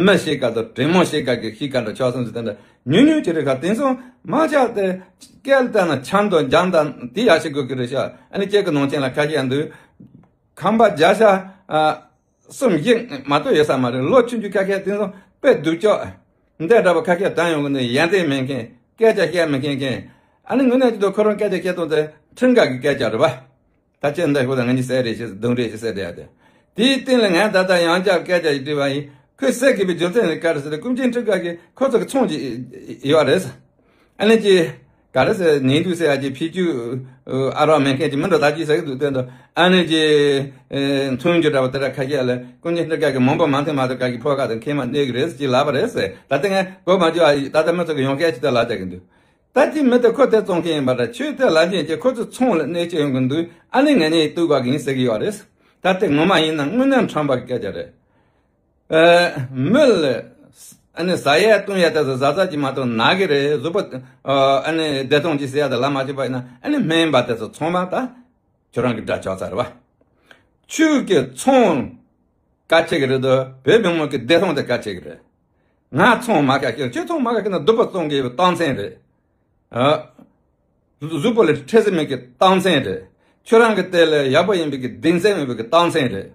མི་གཤིས་ཀ་དང་དྲང་མོ་གཤིས་ཀ་གི་གཤིས་ཀ་འདྲ་ཆགས་སོང་ཟེར། དེ་འདྲ་ཉུང་ཉུང་ཅིག་རེད་ཁ། དེང་སང་མ་ཆགས་ཏེ་སྐད་བཏང་ན་འཆམ་དང་འཇམ་དང་དེ་ཡག་ཤོས་དགོས་ཀྱི་རེད་ཤག་ཨ་ནི་ཁྱེད་ཀྱི་ནང་ཆེན་ལ་ཁ་ཤས་འདུག་ཁམས་པ་བརྒྱ་ཆ་ཨ་གསུམ་བཞི་མ་གཏོགས་ཡོད་ས་མ་རེད། ལོ་ཆུང་ཆུང་ཁ་ཤས་དེང་སང་དཔེ་སྡུག་ཅག་འདི་འདྲ་པོ་ཁ་ཤས་བཏང་ཡོང་གི་འདུག་ཡོན་ཏན་མེད་མཁན། སྐད་ཆ་བཤད་མི་མཁན་མཁན། ཨ་ནི་དངོས་གནས་ཀྱི་དུ་ཁོ་རང་སྐད་ཆ་བཤད་སྟངས་དེ་ཁྲིམས་འགལ་གྱི་སྐད་ཆ་རེད་པ། ད་ཁྱེད་འདི་ཁོ་ད་ང་གཉིས་ཟེར་རེད་ཞེས་རྡུང་རེད་ཞེས་ཟེར་བསྡད་ཡ་དེ། དེའི་སྟེང་ལ་ངས་ད་ལྟ་ཡང་བསྐྱར་སྐད་ཆ་ཞིག་དྲིས་པ་ཡིན། ཁོས་ཟེར་དགོས་པའི་རྒྱུ་མཚན་ནི་ག་རེ་ཟེར་ན། ཀུན་མཁྱེན་ཁྲི་ཀ་གི་ཁོ་ཚོ་གི་ཚོང་ཅིག་ཡོད་རེད། ཨ་ནི་ཅི་ག་རེ་ཟེར། ནེ་དུ་ཟེར་ཡ་ཅིག་ཕི་ཅུ་ཨ་རོགས་མེད་མཁན་ཅིག་མི་འགྲོ་ད་ཅི་ཟེར་གི་འདུག་དེ་འདྲ། ཨ་ནི་ཅི་མཚོན་རྒྱུ་འདྲ་པོ་དེ་འདྲ་ཁ་ཤས་ལ་ཀུན་མཁྱེན་ཁྲི་ཀ་གི་མང་པོ་མང་ཐེངས་མ་ཐུབ་ཀ་གི་ཕོ་ཁ་དང་མཁལ་མ་གནས་གི་རེད་ཅིག་ལབ་པ་རེད་ཟེར། ད་ལྟ་ངས་གོ་མ་བཅུག་ཨ། ད་ལྟ་མི་ཚོ་གི་ཡོང་སྐད་ཅིག་ད་ལབ་བསྡད་གི་འདུག་ད་ཅི་མི་དེ་ཁོ་དེ་བཙོང་མཁན་ཡིན་པ་འདྲ། ཁྱོད་དེ་ལ་ཉན་གྱི་ཁོ་ཚོ་ཚོང་ལ་གནས་ཀྱི་ཡོང་གི་འདུག་ཨ་ནི་ངས་ནི་གཏུག་དགོས་ཀྱི་ཡིན་ཟེར་གི་ཡོད་རེད། ད་དེ་ངོ་མ་ཡིན་ན་དངོས་གནས་ཁྲམ་པ་གི་སྐད་ཆ་རེད། ཨ། མི་ལ་ཨ་ནི་ཟ་ཡས་བཏུང་ཡས་དེ་ཚོ་ཟ་ཟ་གྱི་མ་གཏོགས་ན་གི་རེད། གཟུགས་པོ་ཨ་ནི་བདེ་ཐང་གི་ཟེར་ཡ་དེ་ལབ་མ་བྱས་པ་ཡིན་ན། ཨ་ནི་སྨན་པ་དེ་ཚོ་ཚང་མ་ད་ཁྱོད་རང་གི་དགྲ་ཆགས་ཚར་བ། ཁྱོད་ཀྱི་ཚོང་གལ་ཆེ་གི་རེད་དོ། བོད་མི་མང་གི་བདེ་ཐང་དེ་གལ་ཆེ་གི་རེད། ང་ཚོང་མ་ག་ཁྱེར། ཁྱོད་ཚོང་མ་ག་ཁྱེར་ན་སྡུག་པོ་བཙོང་གི་ཡོད་པའི་རྟགས་མཚན་རེད། ཨ། གཟུགས་པོ་ལ་འཕྲོད་བསྟེན་མེད་གི་རྟགས་མཚན་རེད། ཁྱོད་རང་གི་དེ་ལ་ཡག་པོ་ཡིན་པའི་གི་གདེང་ཚོད་མེད་པའི་གི་རྟགས་མཚན་རེད།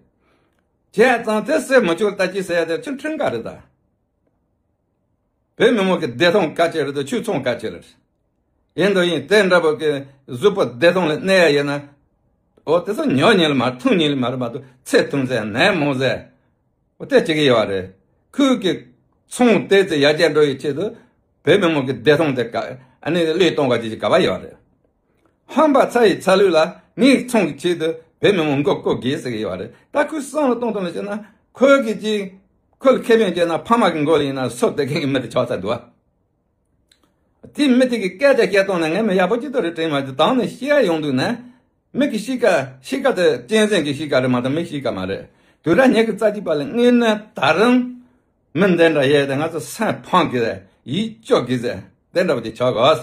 བྱས་ཙང་དེ་ཟེར་མི་ཆོག་ལྟ་ཅི་ཟེར་ཡ་དེ་ཁྱོད་ཁྲིམས་འགལ་རེད་ད། བོད་མི་མང་གི་བདེ་ཐང་གལ་ཆེ་རེད་དོ། ཁྱོད་ཚོང་གལ་ཆེ་རེད། ཡིན་དོ་ཡིན། དེ་འདྲ་པོ་གི་གཟུགས་པོ་བདེ་ཐང་ལ་གནས་ཡ་ཡིན་ན། འོ་དེ་ཚོ་ཉོ་ཉན་ལ་མ་འཐུང་ཉན་ལ་མ་རེད་མ་གཏོགས་ཚེ་ཐུང་ཟེར་ནད་མང་ཟེར། འོ་དེ་བྱེད་ཀྱི་ཡོད་རེད། ཁོས་ཀྱི་ཚོང་དེ་ཚོ་ཡར་རྒྱས་འགྲོ་ཡི་ཆེད་དུ་བོད་མི་མང་གི་བདེ་ཐང་དེ་ག་ཨ་ནི་བློས་གཏོང་བ་ཅིག་ག་བ་ཡོད་རེད། ཧམ་པ་ཚ་ཡི་ཚ་ལུས་ལ་ངའི་ཚོང་གི་ཆེད་དུ་བོད་མི་མང་མགོ་བཀོག་དགོས་ཟེར་གྱི་ཡོད་རེད། ད་ཁོས་བསམ་བློ་གཏོང་སྟངས་ལ་བྱས་ན། ཁོས་ཀྱི་ཅིག་ཁོ་ལ་ཁེ་ཕན་བྱས་ན་ཕ་མ་གི་མགོ་ལ་ཡིན་ན་སོ་བདེ་མཁན་གྱི་མི་དེ་ཆགས་ཚར་འདུག་བ། དེ་མི་དེ་གི་སྐད་ཆ་བཤད་སྟངས་ནི་ངས་མི་ཡག་པོ་ཅིག་ཏུ་རེ་དྲན་མ་བྱུང་། དང་ནི་བཤད་ཡོང་དུས་ན། མི་གི་གཤིས་ཀ་གཤིས་ཀ་དེ་གཅན་གཟན་གྱི་གཤིས་ཀ་རེད་མ་གཏོགས་མི་གཤིས་ཀ་མ་རེད། དུས་རབས་ཉི་ཤུ་རྩ་གཅིག་པ་ལ་དངོས་གནས་ད་རུང་མི་འདི་འདྲ་ཡོད་དེ་ང་ཚོ་སེམས་ཕམ་གི་རེད། ཡིད་སྐྱོ་གི་རེད། དེ་འདྲ་པོ་ཅིག་ཆགས་དགོས།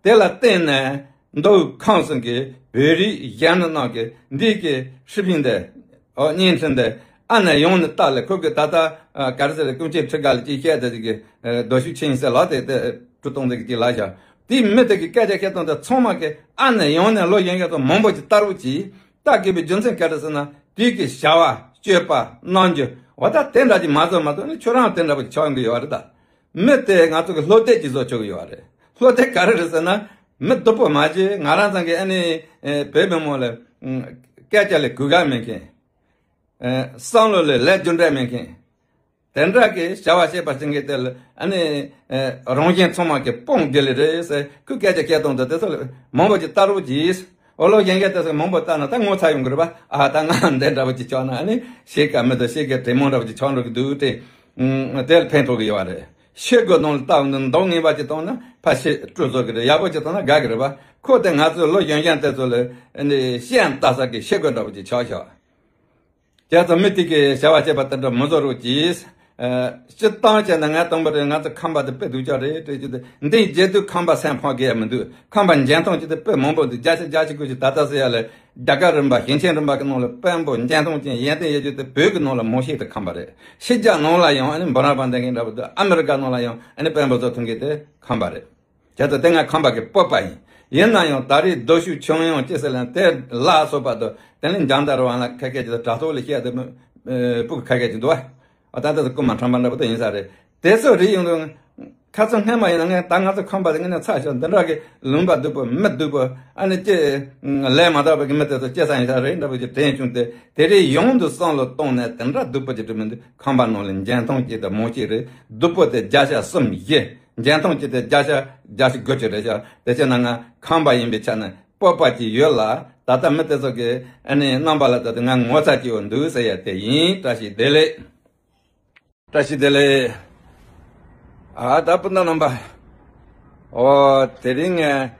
དེ་ལ་བརྟེན་ནས་མདོ་དབུས་ཁམས་གསུམ་གྱི་བོད་རིགས་གཞོན་ནུ་རྣམས་ཀྱིས་འདི་གི་ཧྲི་ཕིང་དེ། ཨོ་བརྙན་འཕྲིན་དེ་ཨ་ནེ་ཡོང་ནས་ལྟ་ལ། ཁོ་གི་ད་ལྟ་ཨ་ག་རེ་ཟེར། ཀུན་མཁྱེན་ཁྲི་ཀ་ལ་ཅིག་བཤད་དེ་ཅིག་གི་ཨ་རྡོ་ཤུགས་ཆེན་ཟེར་ལ་དེ་དེ་གྲུ་གཏོང་དེ་གི་ཅིག་ལ་བཞག་དེ་མི་དེ་གི་སྐད་ཆ་བཤད་སྟངས་དེ་ཚང་མ་གི་ཨ་ནེ་ཡོང་ནས་ལོ་གཞོན་གཞོན་ཚོ་མང་པོ་ཅིག་ལྟ་རོགས་གྱིས། ལྟ་དགོས་པའི་རྒྱུ་མཚན་ག་རེ་ཟེར་ན། དེ་གི་བྱ་བ་སྤྱོད་པ་རྣམ་འགྱུར་འོ་ད་དེ་འདྲ་ཅིག་མ་བཟོ་མ་གཏོགས་ནི་ཁྱོད་རང་དེ་འདྲ་པོ་ཅིག་ཆགས་ཡོང་གི་ཡོད་རེད་ད། མི་དེ་ང་ཚོ་གི་བློ་གཏད་ཅིག་བཟོ་ཆོག་གི་ཡོད་རེད། བློ་གཏད་ག་རེ་རེད་ཟེར་ན། མི་སྡུག་པོ་མ་བྱེད། ང་རང་ཚང་གི་ཨ་ནི་ཨེ་བོད་མི་མང་ལ་ཨ་སྐད་ཆ་ལ་གུས་བཀུར་མེད་མཁན། ཨེ་བསམ་བློ་ལ་ལས་རྒྱུ་འབྲས་མེད་མཁན། དེ་འདྲ་གི་བྱ་བ་བྱེད་པ་ཅན་གྱི་དེ་ལ་ཨ་ནི་ཨེ་རང་གཞན་ཚང་མ་གི་དཔུང་སྒྲིལ་ལེ་རེད་ཟེར། ཁོས་སྐད་ཆ་བཤད་སྟངས་དེ་དེ་ཚོ་ལ་མང་པོ་ཅིག་ལྟ་རོགས་གྱིས། འོ་ལོ་གཞོན་གཞོན་དེ་ཚོ་མང་པོ་ལྟ་ན་ད་ངོ་ཚ་ཡོང་གི་རེད་པ། ཨ་ད་ང་འདི་འདྲ་པོ་ཅིག་ཆགས་ན་ཨ་ནི་གཤིས་ཀ་མི་དང་གཤིས་ཀའི་གྲོས་མོལ་འདྲ་པོ་ཅིག་ཆགས་འགྲོ་གི་འདུག་སྟེ། ཨུམ། དེ་ལ་ཕན་ཐོགས་ཀྱི་ཡོད་རེད། ཤེལ་སྒོ་ནང་ལ་ལྟ་བ་འདི་མདོག་ངན་པ་ཅིག་བཏང་ན་ཕར་ཤི་སྤྲོ་བཟོ་གི་རེད། ཡག་པོ་ཅིག་བཏང་ན་དགའ་གི་རེད་པ། ཁོ་དེ་ང་ཚོའི་ལོ་གཞོན་གཞོན་དེ་ཚོ་ལ་ཨ་ནི་ཤེལ་ལྟ་ས་གི་ཤེལ་སྒོ་འདྲ་པོ་ཅིག་ཆགས་ཤག་དེ་ཚོ་མི་དེ་གི་བྱ་བ་བྱེད་པ་དེ་འདྲ་མི་བཟོ་རོགས་གྱིས། ཨ་སྤྱིར་བཏང་བྱས་ན་ང་དང་པོ་རེད། ང་ཚོ་ཁམས་པ་དེ་དཔེ་སྡུག་ཅག་རེད་དྲན་གྱི་འདུག་འདི་བརྗེད་དུས་ཁམས་པ་སེམས་ཕམ་གི་ཡ་མི་འདུག་ཁམས་པ་འཇོན་ཐང་ཅིག་དེ་དཔེ་མང་པོ་འདུག་བརྒྱ་ཆ་བརྒྱད་ཅུ་གོ་གཅིག་ད་ལྟ་ཟེར་ཡ་ལ། རྒྱ་གར་རིམ་པ་ཞིང་ཆེན་རིམ་པ་གི་ནང་ལ་དཔོན་པོ་འཇོན་ཐང་ཅན་ཡོན་ཏན་ཡོད་རྒྱུ་དེ་བོད་ཀྱི་ནང་ལ་མང་ཤོས་དེ་ཁམས་པ་རེད། ཕྱི་རྒྱལ་ནང་ལ་ཡང་ཨ་ནི་འབུམ་རམས་པ་འདོན་མཁན་འདྲ་པོ་འདུག་ཨ་མི་རི་ཀ་ནང་ལ་ཡང་ཨ་ནི་དཔོན་པོ་བཟོ་ཐུབ་མཁན་དེ་ཁམས་པ་རེད། བྱས་ཙང་དེ་ང་ཁམས་པ་གི་སྤོབས་པ་ཡིན། ཡིན་ན་ཡང་ད་རེས་རྡོ་ཤུགས་ཆུང་ཡང་ཅི་ཟེར་ལ་དེ་ལ་སོགས་པ་དང་དེ་ནི་འཇང་དར་བ་ལ་ཁ་སྐད་ཀྱི་དྲ་ཐོག་ལ་བཤད་དེ་མི་སྤུ་གུ་ཁ་སྐད་ཀྱི་འདུག་བ། ཨ་ད་ལྟ་དུ་རྐུན་མ་ཁྲམ་པ་འདྲ་པོ་དེ་ཡིན་ས་རེད། དེ་ཚོ་རེད་ཡོང་དུས་ཁ་ཚོན་སྔོན་མ་ཡིན་ན་ངས་ད་ང་ཚོ་ཁམས་པ་དེ་ངས་ནས་ཚ་ཤོར་འདི་འདྲ་གི་ལུང་པ་སྡུག་པོ་མི་སྡུག་པོ་ཨ་ནི་ཅི་ལས་མ་དག་པ་གི་མི་དེ་ཚོ་སྐྱེ་ས་ཡིན་ས་རེད་འདྲ་པོ་ཅིག་དྲན་བྱུང་སྟེ། དེ་རེས་ཡོང་དུ་བསམ་བློ་གཏོང་ནས་དེ་འདྲ་སྡུག་པོ་ཅིག་འགྲོ་མི་འདུག་ཁམས་པ་ནང་ལ་འཇོན་ཐང་ཅིག་དང་མང་ཤོས་རེད། སྡུག་པོ་དེ་བརྒྱ་ཆ་གསུམ་བཞི། འཇོན་ཐང་ཅིག་དེ་བརྒྱ་ཆ་བརྒྱ་ཆ་དགུ་ཅིག་རེད་ཤག་དེ་བྱས་ན་ང་ཁམས་པ་ཡིན་པའི་ཆ་ནས་སྤོབས་པ་ཅིག་ཡོད་ལ། ད་ལྟ་མི་དེ་ཚོ་གི་ཨ་ནི་རྣམ་པ་ལ་ད་དུང་ང་ངོ་ཚ་ཅིག་ཡོད་འདུག་ཟེར་ཡ་དེ་ཡིན། བཀྲ་ཤིས་བདེ་ལེགས། བཀྲ་ཤིས་བདེ་ལེགས། ཨ་ད་སྤུན་ཟླ་རྣམ་པ། ཨོ་དེ་རིང་ངས་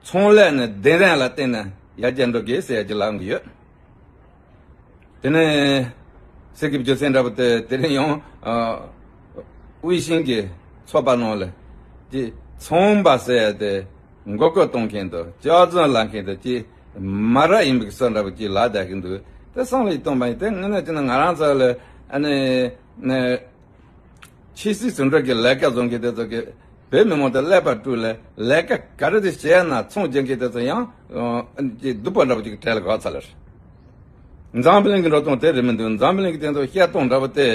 ཚོང་ལས་ནི་གདན་རབས་ལ་བརྟེན་ནས་ཡར་རྒྱས་འགྲོ་དགོས་ཟེར་ཡ་ཅིག་ལབ་ཀྱི་ཡོད། དེ་ནས་ཟེར་གྱི་རྒྱུ་མཚན་འདྲ་པོ་དེ་དེ་རིང་ཡང་ཨ་དབུས་ཤིང་གི་ཚོགས་པ་ནང་ལ་ ཀྱི་ཚོང་པ་ཟེར་ཡ་དེ་མགོ་སྐོར་གཏོང་མཁན་དང་སྐྱག་རྫུན་ལབ་མཁན་དེ་ཀྱི་མ་རབས་ཡིན་པའི་བཟོ་འདྲ་པོ་ཅིག་ལབ་བསྡད་ཀྱི་འདུག་དེ་བསམ་བློ་ཞིག་གཏོང་པ་ཡིན། དེ་དངོས་གནས་བྱས་ན་ང་རང་ཚོ་ལ་ཨ་ནི་ནས་ཕྱི་སྲིད་ཟུང་འབྲེལ་གྱི་ལས་ཀ་བཟོ་མཁན་དེ་ཚོ་གི་བོད་མི་མང་དེ་ཀླད་པ་དཀྲུགས་ལ་ལས་ཀ་ག་རེ་དེ་བྱས་ན་ཚོང་རྒྱག་མཁན་དེ་ཚོ་ཡང་ཨ་ནི་ཀྱི་སྡུག་པོ་འདྲ་པོ་ཅིག་གྲལ་ལ་བབས་ཚར་ལ། འཛམ་བུ་གླིང་གི་འགྲོ་སྟངས་དེ་རེད་མི་འདུག་འཛམ་བུ་གླིང་གི་སྟེང་དུ་བཤད་སྟངས་འདྲ་པོ་དེ།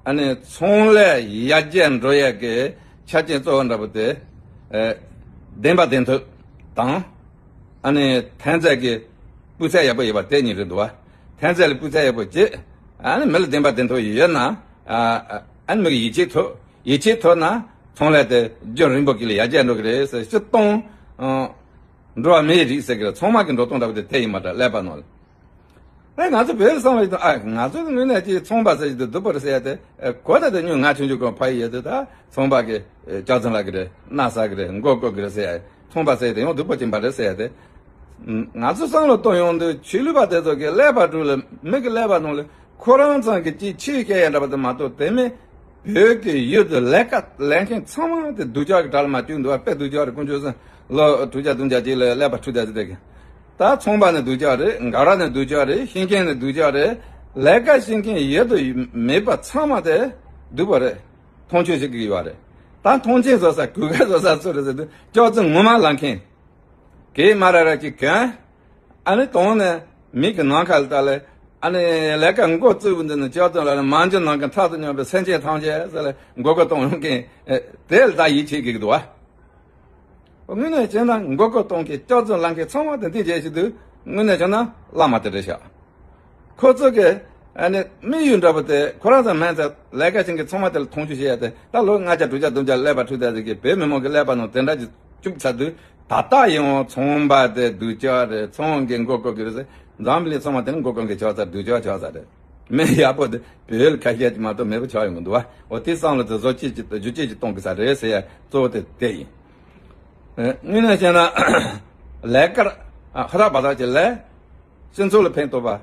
ཨ་ནི་ཚོང་ལས་ཡར་རྒྱས་འགྲོ་ཡས་ཀྱི་ཆ་རྐྱེན་གཙོ་བོ་འདྲ་པོ་དེ། ཨེ། བདེན་པ་བདེན་ཐོབ་དང་། ཨ་ནི་ཐོན་རྫས་ཀྱི་སྤུས་ཚད་ཡག་པོ་ཡོད་པ་དེ་གཉིས་རེད་འདུག་བ། ཐོན་རྫས་ལ་སྤུས་ཚད་ཡག་པོ་བྱེད། ཨ་ནི་མི་ལ་བདེན་པ་བདེན་ཐོབ་ཡོད་ན། ཨ་ཨ་ནི་མི་གི་ཡིད་ཆེས་ཐོབ། ཡིད་ཆེས་ཐོབ་ན་ཚོང་ལས་དེ་རྒྱུན་རིང་པོ་གི་ལ་ཡར་རྒྱས་འགྲོ་གི་རེད་ཟེར། སྤྱིར་བཏང་། ཨ། འགྲོ་བ་མིའི་རིགས་ཟེར་གི་རེད། ཚང་མ་གི་འགྲོ་སྟངས་འདྲ་པོ་དེ་དེ་ཡིན་པ་འདྲ་ཀླད་པ་ནང་ལ། ཨེ་ང་ཚོ་བོད་ལ་བསམ་བློ་ཡིན་དུས་ཨ་ང་ཚོ་དངོས་གནས་ཀྱི་ཚོང་པ་ཟེར་གྱི་འདུག་སྡུག་པོ་རེད་ཟེར་ཡ་དེ་ཨེ་གོ་ད་དེ་ཉུང་ང་ཆུང་ཆུང་གང་ཕ་ཡི་ཡོད་དུས་ད་ཚོང་པ་གི་ཨེ་སྐྱག་རྫུན་ལབ་གི་རེད། མནའ་ཟ་གི་རེད། མགོ་སྐོར་གི་རེད་ཟེར་ཡ། ཚོང་པ་ཟེར་ཡ་དེ་ཡང་སྡུག་པོ་ཅིག་ཡིན་པ་རེད་ཟེར་ཡ་དེ། ང་ཚོ་བསམ་བློ་གཏོང་ཡོང་དུས་ཆོས་ལུགས་པ་དེ་ཚོ་གི་ཀླད་པ་དཀྲུགས་ལ་མི་གི་ཀླད་པ་ནང་ལ་ཁོ་རང་ཚང་གི་ཅིག་ཆོས་བཤད་ཡ་འདྲ་པོ་དེ་མ་གཏོགས་དེ་མིན། བོད་ཀྱི་ཡུལ་དུ་ལས་ཀ་ལས་མཁན་ཚང་མ་དེ་སྡུག་ཅག་གི་གྲལ་ལ་མར་བསྐྱུར་འདུག་བ། དཔེ་སྡུག་ཅག་རེད། དཀོན་མཆོག་གསུམ་ལོ་དྲུག་བརྒྱ་བདུན་བརྒྱ་ཅིག་ལ་ཀླད་པ་འཁྲུགས་བསྡད་ཟེར་བསྡད་གི། ད་ཚོང་པ་ནི་སྡུག་ཅག་རེད། འགག་ར་ནི་སྡུག་ཅག་རེད། ཤེས་མཁན་ནི་སྡུག་ཅག་རེད། ལས་ཀ་བྱེད་མཁན་ཡོད་དུ་མེད་པ་ཚང་མ་དེ་སྡུག་པ་རེད། མཐོང་ཆུང་བྱེད་ཀྱི་ཡོད་རེད། ད་མཐོང་ཆེན་བཟོ་ས་གུས་ཀ་བཟོ་ས་སུ་རེད་ཟེར་དུས་སྐྱག་རྫུན་ངོ་མ་ལབ་མཁན། གེ་མ་ར་ར་ཅིག་གྱོན། ཨ་ནི་དོང་ནས་མིག་གི་ནམ་མཁའ་ལ་ལྟ་ལེ། ཨ་ནི་ལས་ཀ་མགོ་བཙུགས་འདི་ནི་སྐྱག་རྫུན་ལ་ནི་མ་འཇོན་ནམ་མཁའི་མཐའ་དུ་སྙོམས་པའི་སེམས་ཅན་ཐམས་ཅད་ཟེར་ལེ་མགོ་སྐོར་གཏོང་ཡོང་མཁན། དེ་ལ་ད་ཡིད་ཆེས་ཀྱི་འདུག་བ། དངོས་གནས་བྱས་ན་མགོ་སྐོར་གཏོང་མཁན་སྐྱག་རྫུན་ལབ་མཁན་ཚང་མ་དེ་འདི་བྱས་ཤིག་དུས་དངོས་གནས་བྱས་ན་བླ་མ་དེ་རེད་ཤག་ཁོ་ཚོ་གི་ཨ་ནི་དམིགས་ཡུལ་འདྲ་པོ་དེ་ཁོ་རང་ཚོ་མན་ཚེ་ལས་ཀ་བྱེད་མཁན་ཚང་མ་དེ་ལ་མཐོང་ཆུང་བྱེད་ཡ་དེ། ད་ལོ་ལྔ་བརྒྱ་དྲུག་བརྒྱ་བདུན་བརྒྱ་ཀླད་པ་འཁྲུགས་བསྡད་ཟིག་གི་བོད་མི་མང་གི་ཀླད་པ་ནང་དེ་འདྲ་ཅིག་བཅུག་ཚར་དུས། ད་ལྟ་ཡང་ཚོང་པ་དེ་སྡུག་ཅག་རེད། ཚོང་གི་མགོ་སྐོར་གི་རེད་ཟེར། འཛམ་བུ་གླིང་ཚང་མ་དེ་ནི་མགོ་སྐོར་གི་ཆགས་ཚར། སྡུག་ཅག་ཆགས་ཚར་རེད། མི་ཡག་པོ་དེ་བོད་ལ་ཁ་ཤས་ཅིག་མ་གཏོགས་མེད་པ་ཆགས་ཡོང་གི་འདུག་བ། འོ་དེ་བསམ་བློ་དེ་བཟོ་བཅོས་ཅིག་བསྒྱུར་བཅོས་ཅིག་གཏོང་དགོས་ས་རེད་ཟེར་ཡ་གཙོ་བོ་དེ་དེ་ཡིན། དངོས་གནས་བཤད་ན་ལས་ཀར་ཧ་ར་བ་ར་ཅིག་ལས། སྤྱི་ཚོགས་ལ་ཕན་ཐོགས་པ།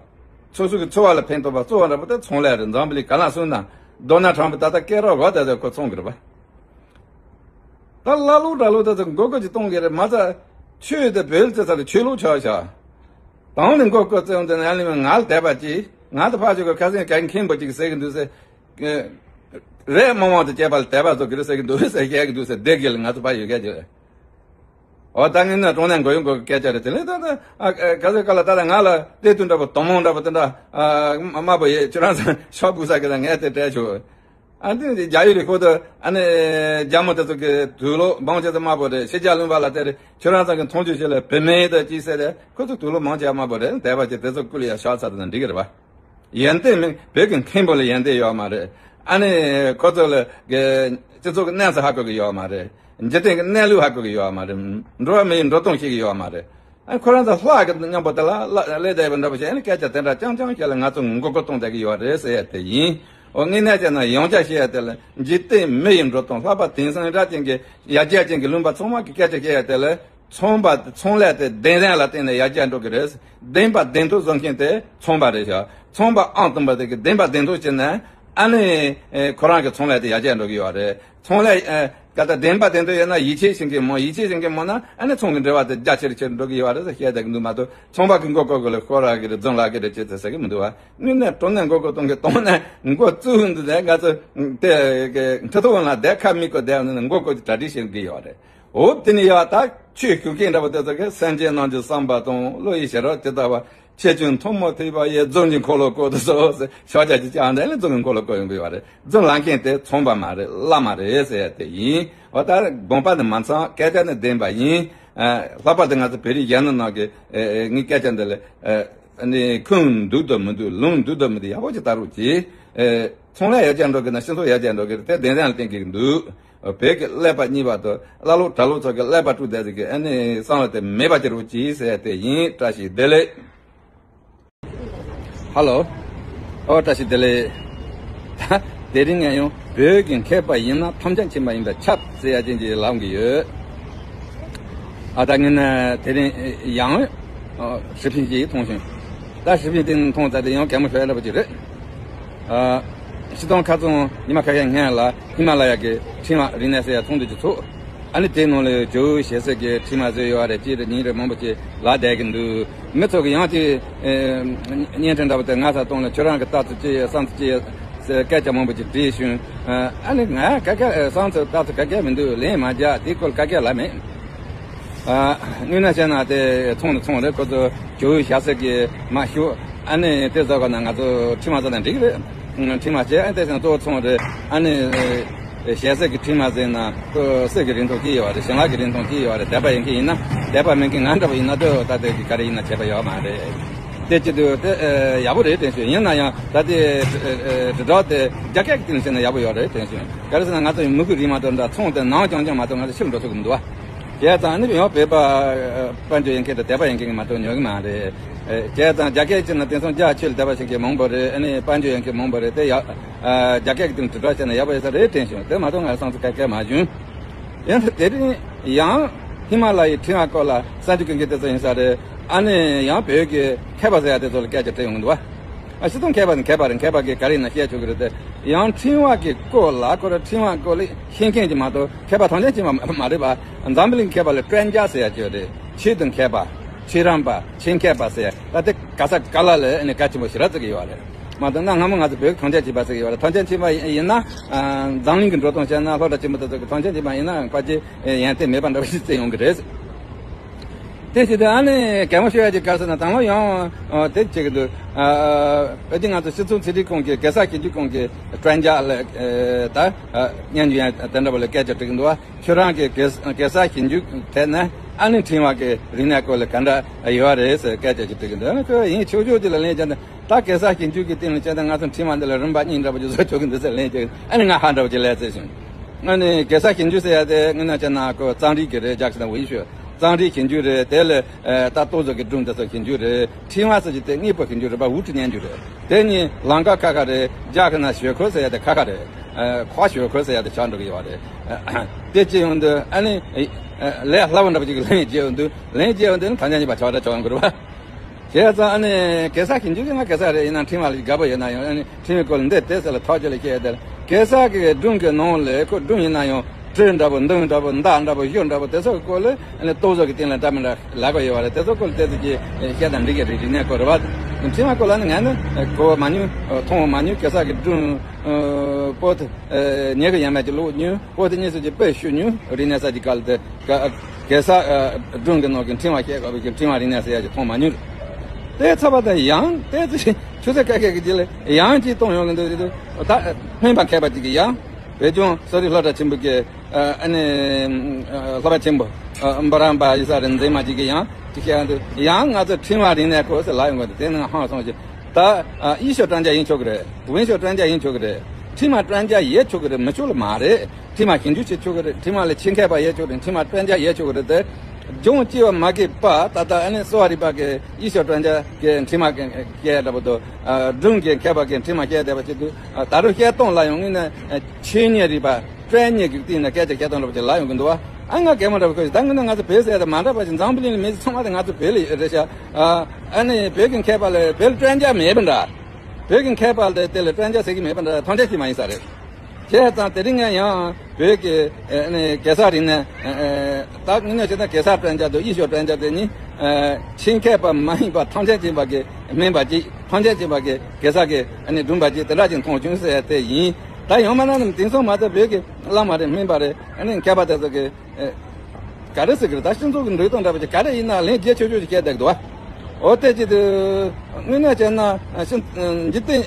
སོ་སོ་གི་འཚོ་བ་ལ་ཕན་ཐོགས་པ་གཙོ་བོ་འདྲ་པོ་དེ་ཚོང་ལས་རེད། འཛམ་བུ་གླིང་ག་ན་སོང་ན་རྡོ་ན་ཁྲང་པོ་ད་ལྟ་སྐད་རོགས་འོ་ད་ད་ཁོ་ཚོང་གི་རེད་པ། ད་ཀླ་ཀློ་གྲྭ་ལོ་ད་ཚོ་མགོ་སྐོར་ཅིག་གཏོང་གི་རེད་མ་ཚད། ཆོས་དེ་བོད་ལ་བརྩི་ས་ལ་ཆོས་ལུགས་ཆགས་ཤག་དང་ནི་མགོ་སྐོར་བརྩི་ཡོང་དེ་ན་ཡང་ལི་མ་ང་ལ་དད་པ་ཅིག་ང་ད་ཕ་ཆོས་གི་ཁ་སེང་གན་མཁན་པོ་ཅིག་ཟེར་གི་འདུག་ཟེར། རས་དམར་དམར་དུ་བཅད་པ་ལ་དད་པ་བཟོ་གི་རེད་ཟེར་གི་འདུག་ཟེར་བཤད་གི་འདུག་ཟེར། བསྡད་གི་ལ་ང་ཚོ་ཕ་ཡོད་སྐད་ཅིག་རེད། འོ་ད་ངས་ན་གྲོང་ནས་མགོ་ཡོང་མགོ་གི་སྐད་ཆ་རེད། དེ་ལས་ད་ད་ཨ་ག་ཟེར་ག་ལ་ད་ད་ང་ལ་བལྟས་དུས་འདྲ་པོ་དོ་མོ་འདྲ་པོ་དེ་འདྲ་ཨ་དམར་པོ་ཡོད། ཁྱོད་རང་ཚོ་ཤོག་བུ་ས་གི་ད་ངས་དེ་སྤྲད་ཆོག་ཨ་འདི་རྒྱ་ཡུལ་རི་ཁོ་ད་ཨ་ནི་རྒྱ་མོ་དེ་ཚོ་གི་དུག་ལོག་མང་ཆེ་ཚོ་དམར་པོ་རེད། ཕྱི་རྒྱལ་ལུང་པ་ལ་དེ་རེད། ཁྱོད་རང་ཚོ་གི་མཐོང་ཆོས་བྱེད་ལ་བུད་མེད་དེ་ཅི་ཟེར་རེད། ཁོ་ཚོ་དུག་ལོག་མང་ཆེ་དམར་པོ་རེད། དད་པ་ཆེ་དེ་ཚོ་སྐུ་ལ་ཡ་ཤག་ཚ་དེ་ན་འགྲིག་གི་རེད་པ། ཡོན་ཏན་མིན་བོད་ཀྱི་མཁན་པོ་ལ་ཡོན་ཏན་ཡོད་མ་རེད། ཨ་ནི་ཁོ་ཚོ་ལ་གི་སྤྱི་ཚོགས་ཀྱི་གནས་ཚུལ་ཧ་གོ་གི་ཡོད་མ་རེད། འཇིག་རྟེན་གྱི་གནས་ལུགས་ཧ་གོ་གི་ཡོད་མ་རེད། འགྲོ་བ་མིའི་འགྲོ་སྟངས་ཤེས་གི་ཡོད་མ་རེད། ཨ་ཁོ་རང་ཚོ་ལྷ་གི་མཉམ་པོ་དེ་ལ་ལ་ལས་བསྡད་པ་འདྲ་པོ་བྱས་ནས་སྐད་ཆ་དེ་འདྲ་རྐྱང་རྐྱང་བཤད་ལ་ང་ཚོ་མགོ་སྐོར་གཏོང་བསྡད་གི་ཡོད་རེད་ཟེར་ཡ་དེ་ཡིན། འོ་དངོས་གནས་བྱས་ན་ཡང་བསྐྱར་བཤད་ཡ་དེ་ལ་འཇིག་རྟེན་མི་ཡི་འགྲོ་སྟངས་ལྷག་པར་དེང་སང་རབ་ཅན་གྱི་ཡར་རྒྱས་ཅན་གྱི་ལུང་པ་ཚང་མ་གི་སྐད་ཆ་བཤད་ཡ་དེ་ལ། ཚོང་པ་ཚོང་ལས་དེ་བདེན་དོན་ལ་བརྟེན་ནས་ཡར་རྒྱས་འགྲོ་གི་རེད། བདེན་པ་བདེན་ཐོབ་བཟོ་མཁན་དེ་ཚོང་པ་རེད་ཤག་ཚོང་པ་ཨང་དང་པོ་དེ་གི་བདེན་པ་བདེན་ཐོབ་བྱས་ན་ཨ་ནི་ཨེ་ཁོ་རང་གི་ཚོང་ལས་དེ་ཡར་རྒྱས་འགྲོ་གི་ཡོད་རེད། ཚོང་ལས་ཨེ་ག་ད་བདེན་པ་བདེན་ཐོབ་ཡོད་ན་ཡིད་ཆེས་བྱེད་མཁན་མང་། ཡིད་ཆེས་བྱེད་མཁན་མང་ན་ཨ་ནི་ཚོང་གི་འབྲེལ་བ་དེ་རྒྱ་ཆེ་རུ་ཆེ་རུ་འགྲོ་གི་ཡོད་རེད་ཟེར་བཤད་བསྡད་གི་འདུག་མ་གཏོགས་ཚོང་པ་གི་མགོ་སྐོར་དགོས་ལ་ཤོར་ར་གི་རེད། རྫུན་ལབ་གི་རེད་ཅེས་ཟེར་གི་མི་འདུག་བ། དངོས་གནས་དྲང་གནས་མགོ་སྐོར་གཏོང་གི་གཏོང་ན་མགོ་བཙུགས་འདི་ནས་ང་ཚོ་དེ་གི་ཁྲི་ཐོག་ལ་བསྡད་ཁ་མིག་གོ་བསྡད་ནས་མགོ་སྐོར་གྱི་གྲ་སྒྲིག་བྱེད་ཀྱི་ཡོད་རེད། འོ་དེ་ནི་ཡ་ད་ཆོས་ཞུ་མཁན་འདྲ་པོ་དེ་ཚོ་གིས་སེམས་ཅན་རྣམས་ཀྱི་བསམ་པ་དང་བློ་ཡི་ཞེ་རབ་ཇི་ལྟ་བ། ཆེ་ཆུང་ཐུན་མོང་ཐོས་པ་ཡིས། རྫུན་གྱི་འཁོར་ལོ་བསྐོར་དུ་གསོལ་ཟེར་ཤོག་བྱ་ཅིག་ཅང་འདྲ་ནི་རྫུན་གྱི་འཁོར་ལོ་བསྐོར་ཡོང་གི་ཡོད་རེད། རྫུན་ལབ་མཁན་དེ་ཚོང་པ་མ་རེད། བླ་མ་རེད་ཟེར་ཡ་དེ་ཡིན། འོ་ད་དགོངས་པ་ནི་མ་ཚང་། སྐད་ཆ་ནི་བདེན་པ་ཡིན། ལྷག་པར་དུ་ང་ཚོ་བོད་རིགས་གཞོན་ནུ་རྣམས་ཀྱི་ངའི་སྐད་ཆ་འདི་ལ་ཁུངས་འདུག་དང་མི་འདུག་ལུང་འདུག་དང་མི་འདུག་ཡག་པོ་ཅིག་ལྟ་རོགས་གྱིས། ཚོང་ལས་ཡར་རྒྱས་འགྲོ་གི་ན་སྤྱི་ཚོགས་ཡར་རྒྱས་འགྲོ་གི་རེད། དེ་བདེན་དོན་ལ་བརྟེན་གི་འདུག་བོད་ཀྱི་ཀླད་པ་རྙིང་པ་དང་ཀླ་ཀློ་གྲྭ་ལོག་ཚོ་གི་ཀླད་པ་དཀྲུགས་བསྡད་ཟིག་གི་ཨ་ནི་བསམ་བློ་དེ་མེད་པ་བྱེད་རོགས་གྱིས་ཟེར་ཡ་དེ་ཡིན། བཀྲ་ཤིས་བདེ་ལེགས། ཧ་ལོ། ཨོ་བཀྲ་ཤིས་བདེ་ལེགས། ད་དེ་རིང་ངས་ཡང་བོད་ཀྱི་མཁས་པ་ཡིན་ན་ཐམས་ཅད་མཁྱེན་པ་ཡིན་པས་ཁྱབ་ཟེར་ཡ་ཅན་གྱི་ལམ་གྱི་ཡོད། ཨ་ད་ངས་ན་དེ་རིང་ཡང་ཨོ་ཧྲི་ཕིན་གྱིས་མཐོང་བྱུང་། ད་ཧྲི་ཕིན་དེ་མཐོང་ཚར་དེ་ཡང་གད་མོ་ཤོར་ཡ་འདྲ་པོ་ཅིག་རེད། ཨ། ཕྱི་སྟོང་ཁ་ཚོང་ཉི་མ་ཁ་ཤས་སྔོན་ལ་ཧི་མ་ལ་ཡ་གི་ཕྲེང་བ་རིག་གནས་ཟེར་ཡ་ཚོགས་འདུ་ཅིག་ཚོགས། ཨ་ནི་དེའི་ནང་ལ་ཇོ་བོ་ཞལ་གསེར་གྱི་ཕྲེང་བ་བཟོས་ཡོད་རེད། གཅིག་རེད་གཉིས་རེད་མང་པོ་ཅིག་ལ་བསྡད་ཀྱི་འདུག་མི་ཚོ་གི་ཡང་དེ་བརྙན་འཕྲིན་འདྲ་པོ་དེ་ང་ས་གཏོང་ལ་ཁྱོད་རང་གི་ལྟ་ཚུལ་ཅི་ཡོད་བསམ་ཚུལ་ཅི་ཡོད་ཟེར་སྐད་ཆ་མང་པོ་ཅིག་དྲིས་བྱུང་། ཨ་ནི་ང་ག་ག་བསམ་ཚུལ་ལྟ་ཚུལ་ག་ག་མི་འདུག་ལན་མ་རྒྱག་དེའི་སྐོར་ག་ག་ལ་མེད། ཨ། དངོས་གནས་བྱས་ན་དེ་ཚོང་དང་ཚོང་རེད། ཁོ་ཚོ་ཇོ་བོའི་ཞལ་གསེར་གྱི་མ་ཞུ། ཨ་ནི་དེ་བཟོ་ག་ན་ང་ཚོ་ཁྲིམས་མ་བཟོ་ན་འགྲིག་གི་རེད། ཁྲིམས་མ་བྱས་ཨ་དེ་བཞིན་གཙོ་བོ་ཚོང་རེད། ཨ་ནི་ཞལ་གསེར་གྱི་ཁྲིམས་མ་བཟོས་ན་ཁོ་གསེར་གྱི་རིན་ཐང་ཅི་ཡོད་རེད། ཞིང་ལ་གི་རིན་ཐང་ཅི་ཡོད་རེད། དད་པ་ཡིན་གྱི་ཡིན་ན་དད་པ་མིན་གྱི་ང་འདྲ་པོ་ཡིན་ན་ལྟོས། ད་དེ་གི་ག་རེ་ཡིན་ན་བྱས་པ་ཡོད་མ་རེད། དེ་བྱེད་དུས་དེ་ཡག་པོ་རེད་དྲན་བྱུང་། ཡིན་ན་ཡང་ད་དེ་དྲིལ་བསྒྲགས་དེ་རྒྱ་སྐད་ཀྱི་སྟེང་ནས་བྱས་ན་ཡག་པོ་ཡོད་རེད་དྲན་བྱུང་། ག་རེ་ཟེར་ན་ང་ཚོ་མི་གི་རིགས་མ་གཏོགས་འདྲ་ཚོང་དེ་ནང་རྐྱང་རྐྱང་མ་གཏོགས་ང་ཚོ་ཕྱིར་འགྲོ་ཐུབ་ཀྱི་མི་འདུག་བ། བྱས་ཙང་ནི་ཡང་བོད་པ་དཔལ་འབྱོར་ཡོད་མཁན་དང་དད་པ་ཡོད་མཁན་གྱི་མ་གཏོགས་ཉོ་གི་མ་རེད། བྱས་ཙང་རྒྱ་སྐད་ཅིག་ན་དེང་སང་རྒྱ་ཆེ་ལ་དད་པ་བྱེད་མཁན་མང་པོ་རེད། ཨ་ནི་དཔལ་འབྱོར་ཡོད་མཁན་མང་པོ་རེད། དེ་ཡག་རྒྱ་སྐད་ཀྱི་སྟེང་དྲིལ་བསྒྲགས་བྱས་ན་ཡག་པོ་ཡོད་ས་རེད་དྲན་བྱུང་། དེ་མ་གཏོགས་ང་ལ་བསམ་ཚུལ་ག་གེ་མ་བྱུང་། ཡང་དེ་རིང་ཡང་ཧི་མ་ལ་ཡའི་ཕྲེང་བ་སྐོར་ལ་གསར་འགྱུར་གྱི་འགན་དེ་ཚོ་ཡིན་ས་རེད། ཨ་ནི་ཡང་བོད་ཀྱི་མཁས་པ་ཟེར་ཡ་དེ་ཚོ་ལ་སྐད་ཆ་དྲིས་ཡོང་གི་འདུག་བ། ཨ་སྤྱིར་བཏང་མཁས་པ་ནི་མཁས་པ་རེད། མཁས་པ་གིས་ག་རེ་ཡིན་ན་བཤད་ཆོག་གི་རེད་དེ། ཡང་ཕྲེང་བ་གི་སྐོར་ལ་ཁོ་རང་ཕྲེང་བ་སྐོར་ལ་ཤེས་མཁན་གྱི་མ་གཏོགས་མཁས་པ་ཐམས་ཅད་ཀྱི་མ་མ་རེད་པ། འཛམ་བུ་གླིང་མཁས་པ་ལ་专家ཟེར་ཡ་ཅིག་ཡོད་རེད། ཆེད་དུ་མཁས་པ། ཆེད་རམས་པ། ཆེད་མཁས་པ་ཟེར་ཡ་ད་དེ་ག་ས་ག་ལ་ལ་ཨ་ནི་གལ་ཆེན་པོ་ཞེ་དྲག་བརྩི་གི་ཡོད་རེད། མ་གཏོགས་ན་སྔ་མོ་ང་ཚོ་བོད་ཀྱི་ཐམས་ཅད་མཁས་པ་ཟེར་གི་ཡོད་རེད། ཐམས་ཅད་མཁས་པ་ཡིན་ན་འཛམ་གླིང་གི་འགྲོ་སྟངས་བཤད་ན་སློབ་གྲྭ་ཆེན་པོ་དེ་ཚོ་གི་ཐམས་ཅད་མཁས་པ་ཡིན་ན་ཕལ་ཆེར་ཡོན་ཏན་མེད་པ་འདྲ་བ་ཞིག་བརྩི་ཡོང་གི་རེད། དེ་བྱས་ཏེ་ཨ་ནི་གད་མོ་ཤོར་ཡ་ཅིག་ག་རེ་ཟེར་ན་དང་པོ་ཡང་དེ་བྱེད་ཀྱི་འདུག་ཨ་ཨ་དེ་ང་ཚོ་སྤྱི་ཚོགས་ཚན་རིག་ཁང་གི་གེ་སར་ཞིབ་འཇུག་ཁང་གི་专家ལ་ད་སྙན་ཞུ་ཡང་དེ་འདྲ་པོ་ལ་སྐད་ཆ་དྲིས་ཀྱི་འདུག་ཁྱོད་རང་གི་གེ་གེ་སར་ཞིབ་འཇུག་དེ་ནས་ཨ་ནི་ཕྲེང་བ་གི་རིག་གནས་སྐོར་ལ་ག་འདྲ་ཡོད་རེད་ཟེར་སྐད་ཆ་ཅིག་དྲིས་ཀྱི་འདུག་ཨ་ནི་ཁོས་ཡིན་ཆོག་ཆོག་ཅིག་ལ་ལན་བརྒྱབ་ན། ད་གེ་སར་ཞིབ་འཇུག་གི་སྟེང་ལ་བྱས་ན་ང་ཚོ་ཕྲེང་བ་འདི་ལ་རིམ་པ་གཉིས་འདྲ་པོ་ཅིག་བཟོ་ཆོག་གི་འདུག་ཟེར་ལན་བརྒྱབ། ཨ་ནི་ང་ཧ་འདྲ་པོ་ཅིག་ལན་བརྩེ་བྱུང་། ཨ་ནི་གེ་སར་ཞིབ་འཇུག་ཟེར་ཡ་དེ་དངོས་གནས་བྱས་ན་ཁོ་藏历གི་རེད། རྒྱ་ཆེ་ན་文学།藏历ཞིབ་འཇུག་རེད། དེ་ལ་ད་ལྟོ་ཚོ་གི་སྒྲུང་དེ་ཚོ་ཞིབ་འཇུག་རེད། ཕྲེང་བ་ཟེར་གྱི་དེ་དངོས་པོ་ཞིབ་འཇུག་རེད་པ། 物质研究རེད། དེ་གཉིས་ལམ་ཁ་ཁ་ཁ་རེད། རྒྱ་ཁ་ན་学科ཟེར་ཡ་དེ་ཁ་ཁ་རེད། 科学ཟེར་ཡ་དེ་ཆགས་འགྲོ་གི་ཡོད་རེད། དེ་ཅི་ཡོང་དུས་ཨ་ནི་ལས་སླ་བོ་འདྲ་པོ་ཅིག་ལན་བརྒྱབ་ཡོང་དུས། ལན་བརྒྱབ་ཡོང་དུས་ནི་ཐམས་ཅད་གཉིས་པ་ཆགས་འདྲ་ཆགས་ཡོང་གི་རེད་པ། བྱས་ཙང་ཨ་ནི་གེ་སར་ཞིབ་འཇུག་གི་ང་གེ་སར་རེད། ཡིན་ན་ཕྲེང་བ་ལ་དགའ་པོ་ཡོད་ན་ཡང་ཨ་ནི་ཕྲེང་བའི་སྐོར་ལ་འདི་དེ་ཟེར་ལ་ཐག་གཅོད་ལ་བཤད་དེ། གེ་སར་གྱི་སྒྲུང་གི་ནང་ལ་ཁོ་སྒྲུང་ཡིན་ན་ཡང་གྲི་འདྲ་པོ་མདུང་འདྲ་པོ་མདའ་འདྲ་པོ་གཞུ་འདྲ་པོ་དེ་ཚོ་གི་སྐོར་ལ་ཨ་ནི་ལྟོ་ཚོ་གི་སྟེང་ལ་འདྲ་མི་འདྲ་ལབ་དགོས་ཡོད་པ་རེད། དེ་ཚོ་སྐོར་ལ་དེ་ཚོ་གི་བཤད་དང་འགྲིག་གི་རེད། རིག་གནས་སྐོར་རེད་པ། ཕྲེང་བ་སྐོར་ལ་ནི་ང་ནི་གོ་མ་མྱོང་། མཐོང་མ་མྱོང་། གེ་སར་གྱི་སྒྲུང་པོ་དེ་ཉལ་གི་ཡན་མ་ཅིག་ཀློག་མྱོང་། པོ་དེ་གཉིས་སུ་ཅིག་དཔེ་ཞུ་མྱོང་། རིག་གནས་གསར་བརྗེ་སྐབས་ལ་དེ་ག་གེ་སར་སྒྲུང་གི་ནང་གི་ཕྲེང་བ་བཤད་དགོས་པའི་གི་ཕྲེང་བ་རིག་གནས་ཟེར་ཡ་ཅིག་མཐོང་མ་མྱོང་། དེ་ཚར་བ་དང་ཡང་དེ་ཚེ་ཆུ་ཚོད་ཁ་ཤས་ཀྱི་རྗེས་ལ་ཡང་ཅིག་གཏོང་ཡོང་གི་འདུག་ད་སྨན་པ་མཁས་པ་ཅིག་གིས་ཡང་བོད་ལྗོངས་གསོ་རིག་སློབ་གྲྭ་ཆེན་པོ་གི་ཨ་ནི་སློབ་པ་ཆེན་པོ་འབུམ་རམས་པ་ཡིན་ས་རེད། མཛེས་མ་ཅིག་གིས་ཡང་ཅིག་བཤད་འདུག་ཡང་ང་ཚོ་ཕྲེང་བ་རིག་གནས་སྐོར་ཟེར་ལབ་ཡོང་གི་འདུག་དེ་ནི་ཧང་སངས་ཤིང་། ད་医学专家ཡིན་ཆོག་གི་རེད། 文学专家ཡིན་ཆོག་གི་རེད། ཕྲེང་བ་专家ཡིན་ཆོག་གི་རེད། མི་ཆོག་ལ་མ་རེད། ཕྲེང་བ་ཞིབ་འཇུག་བྱེད་ཆོག་གི་རེད། ཕྲེང་བ་ལ་ཆེད་མཁས་པ་ཡོད་ཆོག་གི་རེད། ཕྲེང་བ་专家ཡོད་ཆོག་གི་རེད་དེ། ལྗོངས་སྐྱེ་བ་མ་སྐྱེས་པ་ད་ལྟ་ཨ་ནི་གསོ་བ་རིག་པ་གི་医学专家གི་ཕྲེང་བ་སྐད་འདྲ་པོ་དང་། སྒྲུང་གི་མཁས་པ་གི་ཕྲེང་བ་སྐད་འདྲ་པོ་བྱེད་དུས། ད་རུང་བཤད་སྟངས་ལ་ཡང་དངོས་གནས་ཆོས་ཉིད་རིག་པ་专业གི་སྟེང་ནས་སྐད་ཆ་བཤད་སྟངས་འདྲ་པོ་ཅིག་ལབ་ཡོང་གི་འདུག་བ། ཨ་ང་གད་མོ་འདྲ་པོ་ཁོས་ད་དངོས་གནས་ང་ཚོ་བོད་ཟེར་ཡ་དེ་མ་འདྲ་པ་ཞིག་འཛམ་བུ་གླིང་ལ་མི་ཚང་མ་དེ་ང་ཚོ་བོད་ལ་རེད་ཤག་ཨ་ནི་བོད་ཀྱི་མཁས་པ་ལ་བོད་ལ་专家མེད་པ་འདྲ། བོད་ཀྱི་མཁས་པ་ལ་དེ་ལ་专家ཟེར་གྱི་མེད་པ་འདྲ། ཐམས་ཅད་ཀྱི་མ་ཡིན་ས་རེད། བྱས་ཙང་དེ་རིང་ངས་ཡང་བོད་ཀྱི་ཨ་ནི་གེ་སར་རིག་གནས་ད་དངོས་གནས་བྱས་ན་གེ་སར་专家དང་医学专家དེ་གཉིས་ཆེད་མཁས་པ་མ་ཡིན་པ་ཐམས་ཅད་ཅན་པ་གི་སྨན་པ་ཅིག་ཐམས་ཅད་ཅན་པ་གི་གེ་སར་གི་ཨ་ནི་སྒྲུང་པ་ཅིག་དེ་འདྲ་ཅིག་མཐོང་བྱུང་ཟེར་དེ་ཡིན། ད་ཡང་མིན་ན་ནི་དེང་སང་མ་གཏོགས་བོད་ཀྱི་བླ་མ་རེད། སྨན་པ་རེད། ཨ་ནི་མཁས་པ་དེ་ཚོ་གི་ག་རེ་ཟེར་གི་རེད། ད་སྤྱི་ཚོགས་ཀྱི་འགྲོ་སྟངས་འདྲ་པོ་ཅིག་ག་རེ་ཡིན་ན་ལན་རྒྱག་ཆོག་ཆོག་ཅིག་བཤད་བསྡད་འདུག་བ། འོ་དེ་ཅི་དུ་དངོས་གནས་བྱས་ན་འཇིག་རྟེན་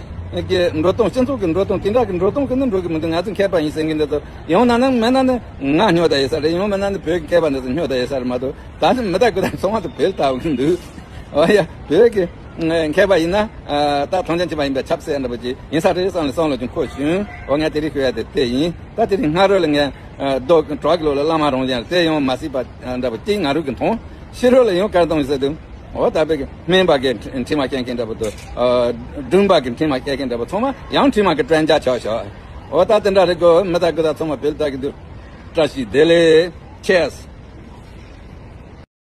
གྱི་འགྲོ་སྟངས། སྤྱི་ཚོགས་ཀྱི་འགྲོ་སྟངས་དེ་འདྲ་གི་འགྲོ་སྟངས་ཀྱི་ནི་འགྲོ་གི་མི་འདུག་ང་ཚོ་མཁས་པ་ཡིན་ཟེར་མཁན་འདི་ཚོ་ཡང་ན་ནི་མིན་ན་ནི་ང་སྨྱོ་ད་ཡོད་ས་རེད། ཡང་མིན་ན་ནི་བོད་ཀྱི་མཁས་པ་འདི་ཚོ་སྨྱོ་ད་ཡོད་ས་རེད་མ་གཏོགས། ད་ནི་མི་ད་གུ་ད་ཚང་མ་དུ་བོད་ལྟ་བུ་འདུག་འོ་ཡ། བོད་ཀྱི་མཁས་པ་ཡིན་ན་ད་ཐང་ཆེན་ཆེན་པ་ཡིན་པའི་ཆབ་སྲིད་འདྲ་པོ་ཅིག་ཡིན་ས་རེད་བསམ་ནས་བསམ་བློ་ཅུང་འཁོར་བྱུང་། འོ་ང་དེ་རིང་ཤོད་ཡ་དེ་དེ་ཡིན། ད་དེ་རིང་སྔ་རོལ་ལ་ངས་རྡོ་བྲག་གི་ལོ་ལ་བླ་མ་རང་བཞིན་དེ་ཡང་མ་སྲིད་པ་འདྲ་པོ་ཅིག་ང་རུ་གི་མཐོང་། ཕྱི་རོལ་ལ་ཡང་བཀར་གཏོང་ཡིན་ཟེར་དུས། འོ་ད་བོད་ཀྱི་སྨན་པ་གི་ཕྲེང་བ་བཤད་མཁན་འདྲ་པོ་དང་། སྒྲུང་པ་གི་ཕྲེང་བ་བཤད་མཁན་འདྲ་པོ་ཚང་མ་ཡང་ཕྲེང་བ་གི་专家ཆགས་ཤག་འོ་ད་དེ་འདྲ་རེད་གོ། མི་ད་གུ་ད་ཚང་མ་བོད་ལ་ལྟ་གི་འདུག་བཀྲ་ཤིས་བདེ་ལེགས། Cheers།